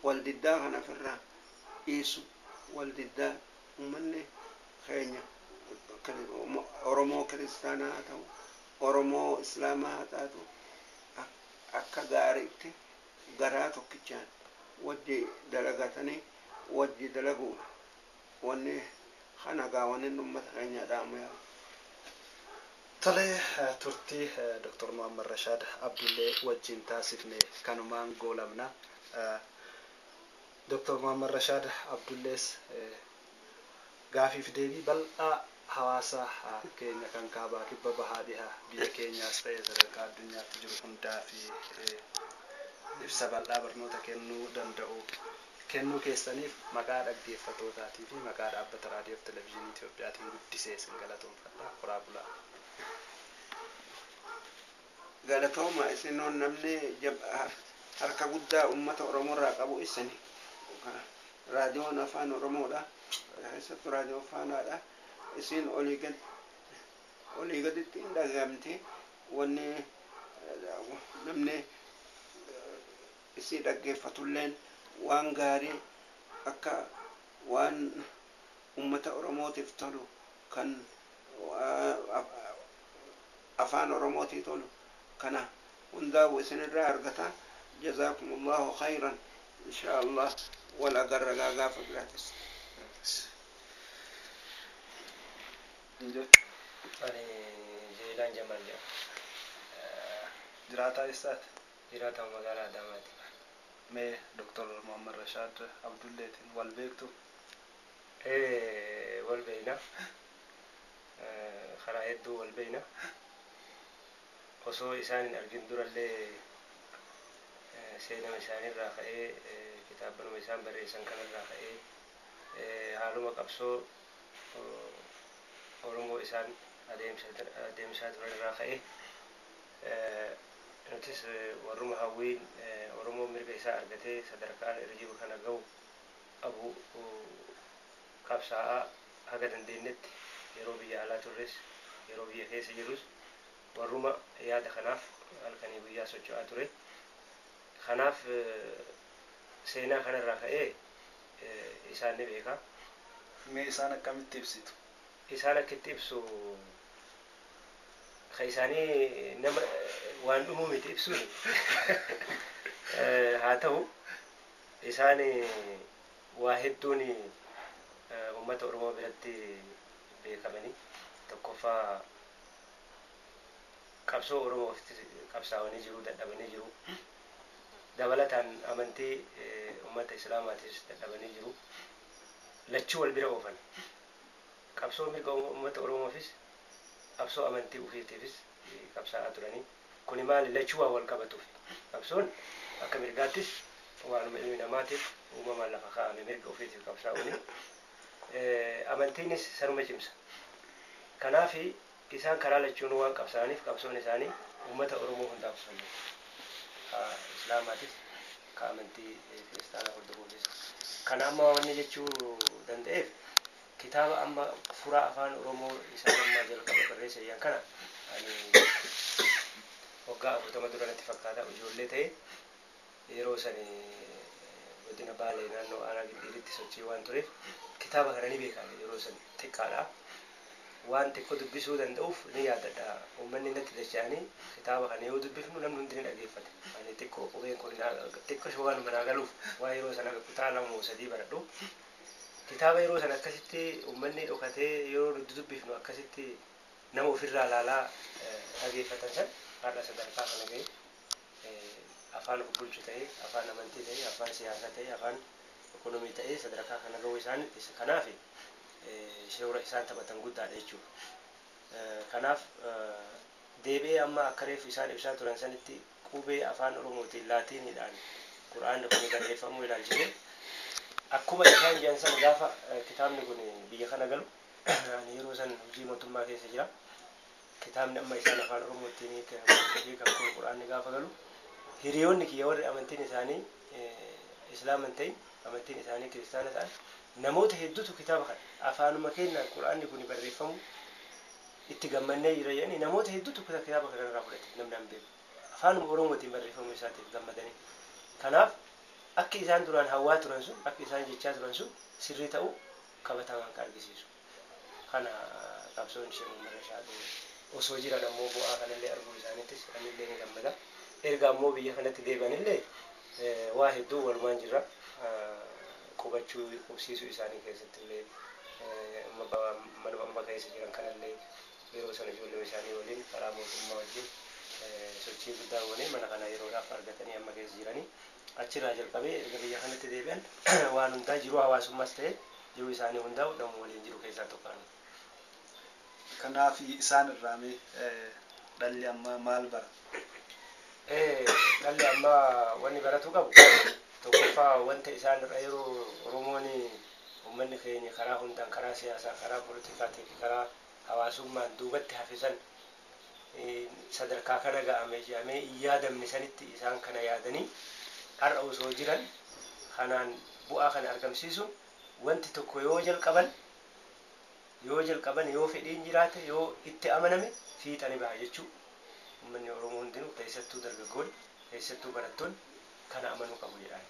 Waldiddaa kana ofirraa dhiisu, waldiddaa uummanni keenya Oromoo kiristaanaa haa ta'u, Oromoo Islaamaa haa taatu, akka gaariitti garaa tokkichaan wajji dalagatanii wajji dalaguudha. Wanni kana gaa wanni uummata keenya dhaamu yaa. Tolee, turtii Dr. Muhammad Rashaad Abdullee wajjin taasifne kanumaan goolabna. Dr. Muhammad Rashaad Abdullees gaafiif deebii bal'aa hawaasa keenya kan kaabaa kibba bahaa dhihaa biyya keenyaas ta'e sadarkaa addunyaatti jiru hundaa fi ibsa bal'aa barnoota kennuu danda'u kennuu keessaniif maqaa dhaggeeffattootaatii fi maqaa dhaabbata raadiyoo fi televezyiinii Itiyoophiyaatiin guddisee isin galatoomfadha. Horaa bulaa. Galatooma isinoon namni harka guddaa uummata Oromoo irraa qabu isini. Raadiyoon afaan Oromoodha. Keessattuu raadiyoo faanaadha. Isin olii gaditti hin dhagahamti. Wanni namni isii dhaggeeffatulleen waan gaarii akka waan uummata Oromootiif tolu kan afaan Oromootii tolu kana hundaa'u isinirraa argata. Jazaakumullahu khayran. Insha Allah wal agarra gaafa biraatis. Ani Jeelaan Jamal jedhama. Jiraataa eessaati? Jiraataa magaalaa Adaamaati. Mee Dr. Muhammad Rashaad Abdulleetiin wal beektu? Wal beekna. Karaa hedduu wal beekna. Osoo isaan hin argin durallee seenama isaaniirraa ka'ee, kitaabanuma isaan barreessan kanarraa ka'ee, haaluma qabsoo Oromoo isaan adeemsaa turan irraa ka'ee, nutis warruma hawwiin Oromoo mirga isaa argatee sadarkaa irra jiru kana ga'u qabu qabsaa'aa haga dandeenyetti yeroo biyya alaa turres yeroo biyya keessa jirus warruma yaada kanaaf halkanii guyyaa socho'aa ture. Kanaaf seenaa kanarraa ka'ee isaan ni beeka. Mee isaan akkamitti ibsitu? Isaan akkitti ibsu ka isaanii nama waan dhumuu miti ibsuun. Haa ta'u, isaan waa hedduun uummata Oromoo biratti beekamanii, tokkoffaa qabsoo Oromoof qabsaa'anii jiru, dadhabanii jiru. Dabalataan amantii uummata Islaamaatis dadhabanii jiru. Lachuu wal bira oofan. Qabsoo mirga uummata Oromoofis qabsoo amantii ofiitiifis qabsaa'aa turanii. Kuni maali? Lachuu waan wal qabatuuf. Qabsoon akka mirgaattis waanuma ilmi namaatiif uumamaan lafa kaa'ame mirga ofiitiif qabsaa'uuni. Amantiinis sanuma cimsa. Kanaaf isaan karaa lachuun waan qabsaa'aniif qabsoon isaanii uummata Oromoo hundaaf fayyada. Ka Islaamaatis ka amantii kiristaanaa hordofuufis. Kana amma wanni jechuu danda'eef kitaaba amma furaa afaan Oromoo isaan amma jalqaba barreessa jedhan kana ani waggaa 40 dura natti fakkaata ijoollee ta'e yeroo sani godina Baalee naannoo aanaa Gindhiiritti sochii waan tureef kitaaba kana ni beeka yeroo san xiqqaadha. Waan xiqqoo dubbisuu danda'uuf ni yaadadha. Uummanni natti dacha'anii kitaaba kana yoo dubbifnu namni hundi ni dhaggeeffate. Ani xiqqoo qubeen kun xiqqoo waan manaa galuuf waan yeroo sana kutaa 2 moo 3 baradhu. Kitaaba yeroo sana akkasitti uummanni dhokatee yeroo nuti dubbifnu akkasitti nama ofirraa laalaa dhaggeeffatan san har'a sadarkaa kana ga'e afaan of bulchu ta'e, afaan amantii ta'e, afaan siyaasaa ta'e, afaan ekonomii ta'e sadarkaa kana ga'uu isaan kanaaf shoora isaan taphatan guddaadha jechuudha. Kanaaf deebi'ee amma akka reefu isaan ibsaa turan sanitti qubee afaan Oromootiin laatiiniidhaan Qur'aanni kun barreeffamuu ilaalchisee akkuma isaan jedhan san gaafa kitaabni kun biyya kana galu ani yeroo san hojii mootummaa keessa jira. Kitaabni amma isaan afaan Oromootiin hiikan kun Qur'aanni gaafa galu hiriyoonni kiyya warri amantiin isaanii Islaama hin ta'in amantiin isaanii kiristaana ta'an namoota hedduutu kitaaba kana afaanuma keenyaan Qur'aanni kun barreeffamu itti gammannee jira jedhanii namoota hedduutu kitaaba kana irraa fudhate namni hin beeku. Afaanuma Oromootiin barreeffamuu isaatiif gammadanii. Kanaaf Akki isaan duraan hawwaa turan sun, akki isaan jechaa turan sun sirrii ta'uu qabatamaan kan argisiisu. Kana qabsoon ishee Muhammad Rashaad osoo jiran ammoo bu'aa kanallee arguu isaaniittis anillee ni gammada. Erga ammoo biyya kanatti deebi'anillee waa hedduu walumaan jirra. Qubachuu qubsiisuu isaanii keessatti illee manuma amma keessa jiran kanallee yeroo sana ijoollee isaanii waliin karaa mootummaa wajjin sochii guddaa goonee mana kana yeroodhaaf argatanii amma keessa jiranii achirraa jalqabee erga biyya kanatti deebi'an waan hundaa jiruu hawaasummaas ta'e jiruu isaanii hundaa nama waliin jiru keessaa tokko. Kanaaf isaan irraa mee dhalli ammaa maal bara? Dhalli ammaa wanni baratuu qabu tokkoffaa wanta isaan irra yeroo Oromoon uummanni keenya karaa hundaan karaa siyaasaa, karaa politikaatii fi karaa hawaasummaan duubatti hafisan sadarkaa kana ga'ame jedhamee hin yaadamne sanitti isaan kana yaadanii har'a osoo jiran kanaan bu'aa kana argamsiisu wanti tokko yoo jalqaban yoo fedhiin jiraate yoo itti amaname fiixani baha jechuu uummanni Oromoo hundinuu keessattuu dargaggoonni keessattuu barattoonni kana amanuu qabu jedhaan.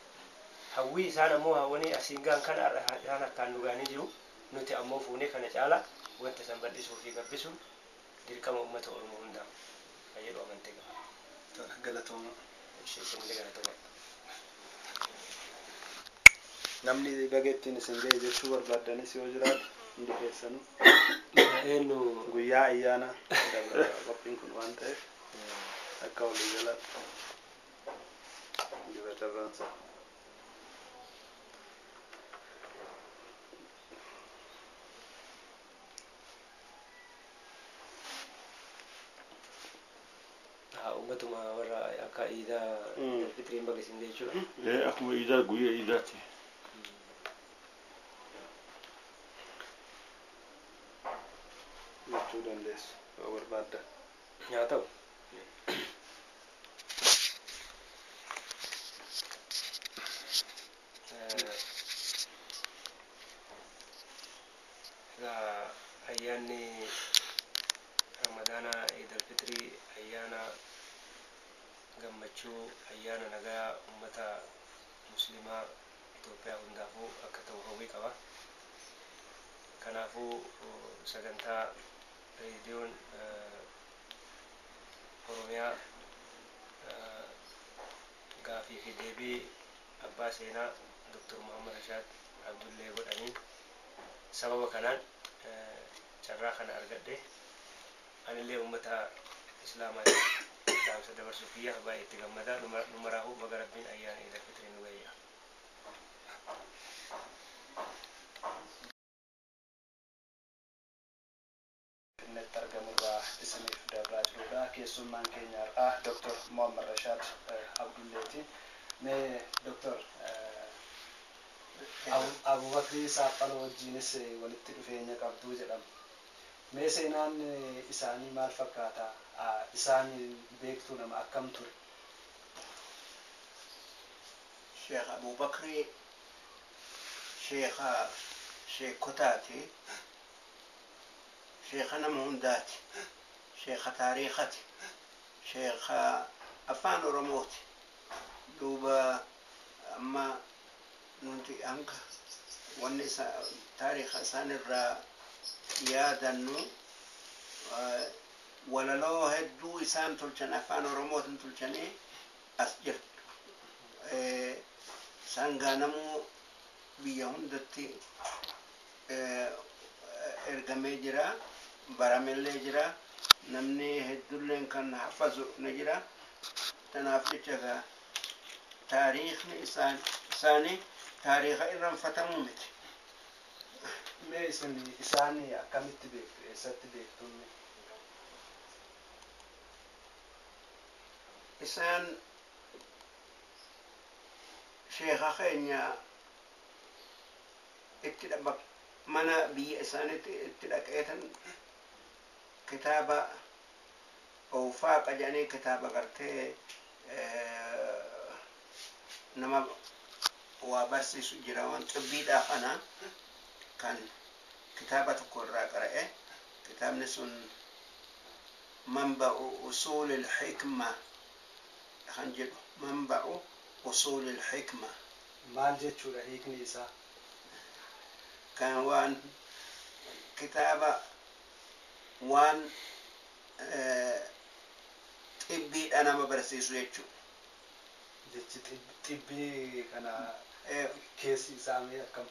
Hawwii isaan ammoo hawwanii asiin gaan kana isaan akkaan dhugaanii jiru nuti ammoo fuunee kana caalaa wanta san bal'isuu fi gabbisuun dirqama uummata Oromoo hundaa kan jedhu amantee qaba. Galatooma. Ishee galatooma. Namni baga ittiin isin ga'e jechuu barbaaddanis yoo jiraate hundi keessanuu. Eenyu guyyaa ayyaana qophiin kun waan ta'eef akka walii galaatti dibata baansa. Uummatuma warra akka iidaa fitiriin baga isin jechuudha. Akkuma iidaa guyyaa iidaati. Jechuu dandeessu yoo barbaadda. Haa ta'u. Egaa ayyaanni Ramadaana Iidal Fitrii ayyaana gammachuu ayyaana nagaa uummata musliimaa Itoophiyaa hundaafuu akka ta'u hawwii qaba. Kanaafuu sagantaa reediyoon Oromiyaa gaafii fi deebii abbaa seenaa Dr. Muhammad Rashaad Abdullee godhanii sababa kanaan carraa kana argadhe anillee uummata islaamaatiif dhaamsa dabarsuu kiyyaaf baay'ee itti gammadaa numaraafuu baga rabbiin ayyaana Iidal Fitrii nu gayya. Finfinneetti argamurraa isiniif dabraa jirudha. Keessummaan keenya har'aa Dr. Muhammad Rashaad Abdulleeti. Mee Dr. Abubakrii Saaphaloo wajjinis walitti dhufeenya qabduu jedhama. Mee seenaan isaanii maal fakkaata? Isaan beektuu nama akkam ture? Sheekh Abubakrii sheekha sheekotaati. Sheekha nama hundaati. Sheekha taariikati. Sheekha afaan Oromooti. Duuba amma nuti hanga wanni taariika isaan irraa yaadannu walaloo hedduu isaan tolchan afaan Oromootiin tolchanii as jirtu. Isaan gaanamuu biyya hundatti ergamee jira, baramellee jira, namni hedduulleen kan hafazu ni jira. Tanaaf jecha egaa taariikni isaanii taariika irraanfatamuu miti. Mee isin isaan akkamitti beektu? Eessatti beektu? Isaan sheeka keenya itti mana biyya isaaniitti itti dhaqeetan kitaaba Awfaaqa jedhanii kitaaba gartee nama waa barsiisu jira waan xibbiidhaa kana kan kitaaba tokko irraa qara'e kitaabni sun manba'u usuulil hikma kan jedhu manba'u usuulil hikma Maal jechuudha hiikni isaa? Kan waan kitaaba waan xibbiidha nama barsiisu jechuudha. Jechi xibbii kana keessi isaa mee akkam?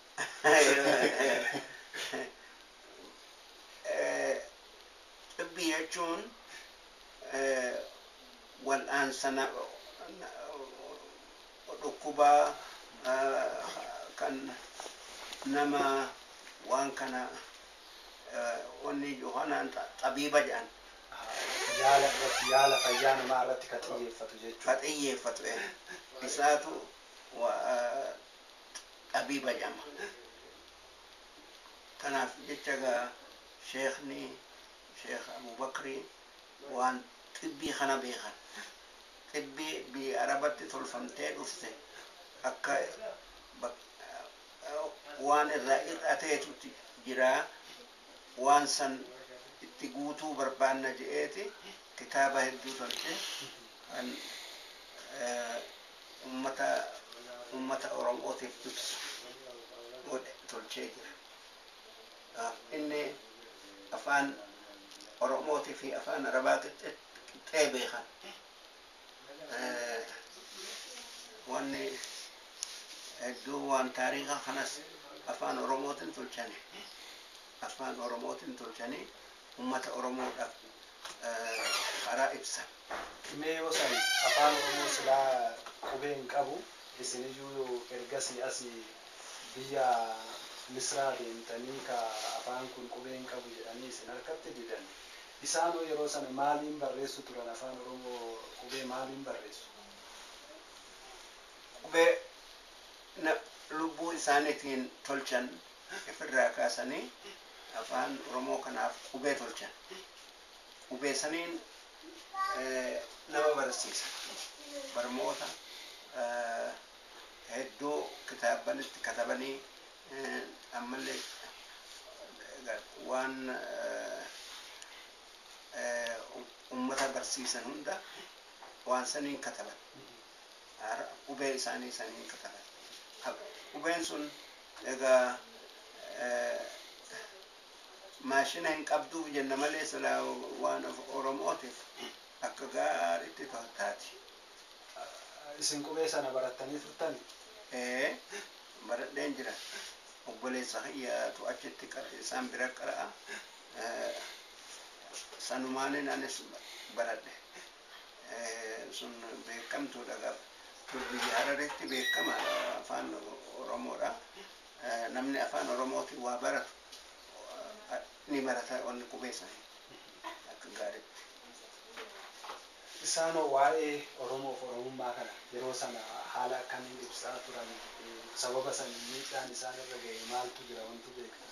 Xibbii jechuun wal'aansa dhukkubaa kan nama waan kana wanni yohanaan xabiiba jedhan. Yaala irratti, yaala fayyaa namaa irratti kan xiyyeeffatu jechuudha. Ka xiyyeeffatu isaatu xabiiba jedhama. Kanaaf jecha gaa sheekni Sheekh Abubakrii waan xibbii kana beekan. Xibbii biyya Arabatti tolfamtee dhufte akka waan irraa hir'ateetu jira, waan san itti guutuu barbaanna je'eeti kitaaba hedduu tolche kan ummata Oromootiif ibsu godhe tolchee jira. Inni afaan Oromootii fi afaan Arabaa qixxee beekan. Wanni hedduu waan taariika kanas afaan Oromootiin tolchani. Afaan Oromootiin tolchanii ummata Oromoodhaaf karaa ibsan. Mee yoo san afaan Oromoo silaa qubee hin qabu, isiniyyuu ergasii asii biyya Misraa deemtanii ka afaan kun qubee hin qabu jedhanii isin harkatti didan. Isaanoo yeroo sana maaliin barreessu turan afaan Oromoo qubee maaliin barreessu? Qubee lubbuu isaaniitiin tolchan ofirraa kaasanii afaan Oromoo kanaaf qubee tolchan. Qubee saniin nama barsiisa. Barmoota hedduu kitaabanitti katabanii ammallee waan ummata barsiisan hunda waan saniin kataban. Qubee isaanii saniin kataban. Qubeen sun egaa maashina hin qabduuf jenna malee silaa waan Oromootiif akka gaariitti taati. Isin qubee sana barattanii turtani? Baradheen jira. Obboleessa kiyyaatu achitti isaan bira qara'a. Sanumaanin anis baradhe. Sun beekamtuudha gaafa. Biyya Hararitti beekama afaan Oromoodha. Namni afaan Oromootiin waa baratu ni barata wanni qubee sanii akka gaariitti. Isaanoo waa'ee Oromoof Oromummaa kana yeroo sana haala akkamiin ibsaa turan? Sababa saniin miidhaan isaan irra ga'e maaltu jira wanti beektu?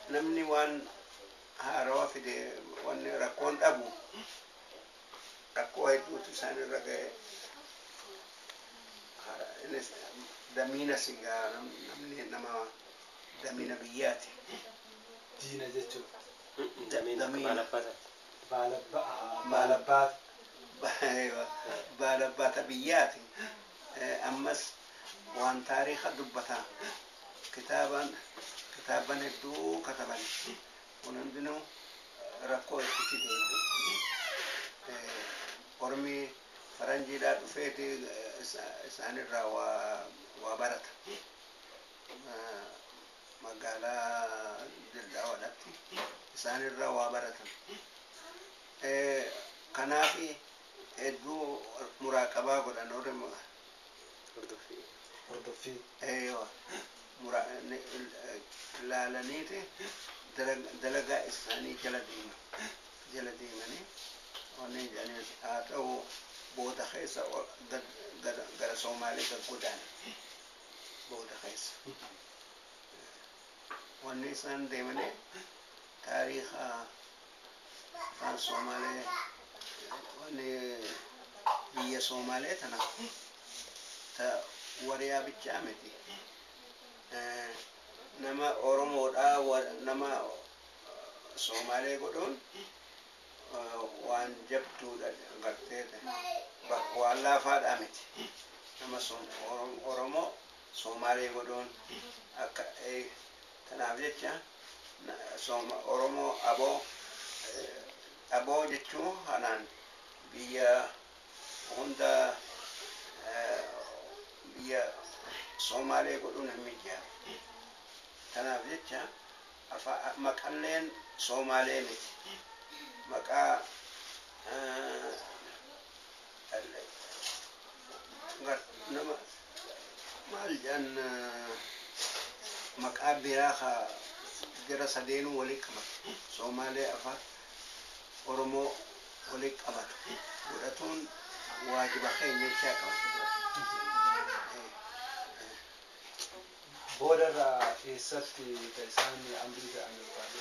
Namni waan haarawaa fide wanni rakkoon dhabu rakkoo hedduutu isaan irra ga'e. Innis damiina sigaa namni nama damiina biyyaati. Diina jechuudha. Damiina baalabbaataati. Baalabbaat. Baalabbaata biyyaati. Ammas waan taariika dubbataa kitaaban hedduu kataban. Kun hundinuu rakkoo itti fide. Ormi faranjiidhaa dhufeeti isaanirraa waa barata. Magaalaa Dildaawadhaatti isaanirraa waa baratan. Kanaaf hedduu muraaqabaa godhan warri Hordoffii. Ilaalaniiti dalagaa isaanii jala deema. Jala deemanii wanni jedhanii haa ta'u booda keessa gara Somaalee gad godaanan booda keessa. Wanni isaan deemanii taariika afaan Somaalee wanni biyya Somaalee tana ta wariyaa bichaa miti. Nama Oromoodhaa nama Somaalee godhuun Waan jabduudha gartee, waan laafaadha miti. Nama Oromoo Soomaalee godhuun akka tanaaf jecha Oromoo aboo jechuun kanaan biyya hunda biyya Soomaalee godhuun hin mijaa'u. Tanaaf jecha maqalleen Soomaalee miti. Maqaa nama maal jedhan, maqaa biraa ka jara sadeenuu walii qabatu, Soomaalee, afaan Oromoo walii qabatu godhatuun waajiba keenya jechaa qaba. Boodarraa eessatti ka isaan amrii ta'an yookaan?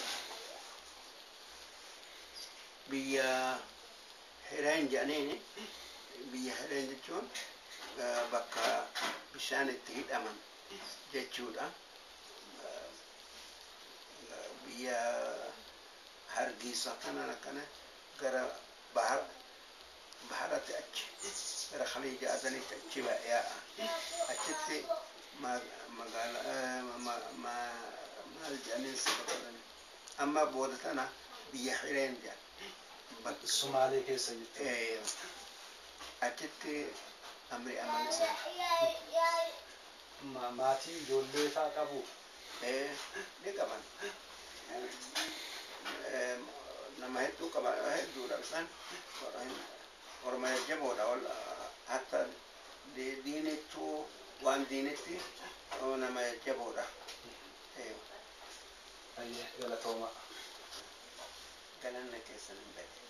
Biyya Hireen jedhaniini. Biyya Hireen jechuun bakka bishaan itti hidhaman jechuudha. Biyya Hargiisa kanan akkana gara bahar baharatti achi gara Khaliija Adanitti achi yaa'a. Achitti magaalaa maal jedhaniin si, amma booda tana biyya Hireen jedhan. Sumaalee keessa jechuudha. Achitti amri aman isaa. Maatii ijoollee fa'aa qabu? Ni qaban. Nama hedduu qaban, hedduudha isaan, orma jajjaboodha. Hatta diinittuu waan diinitti nama jajjaboodha. Ayyee, galatooma. Galanna keessan hin beeku.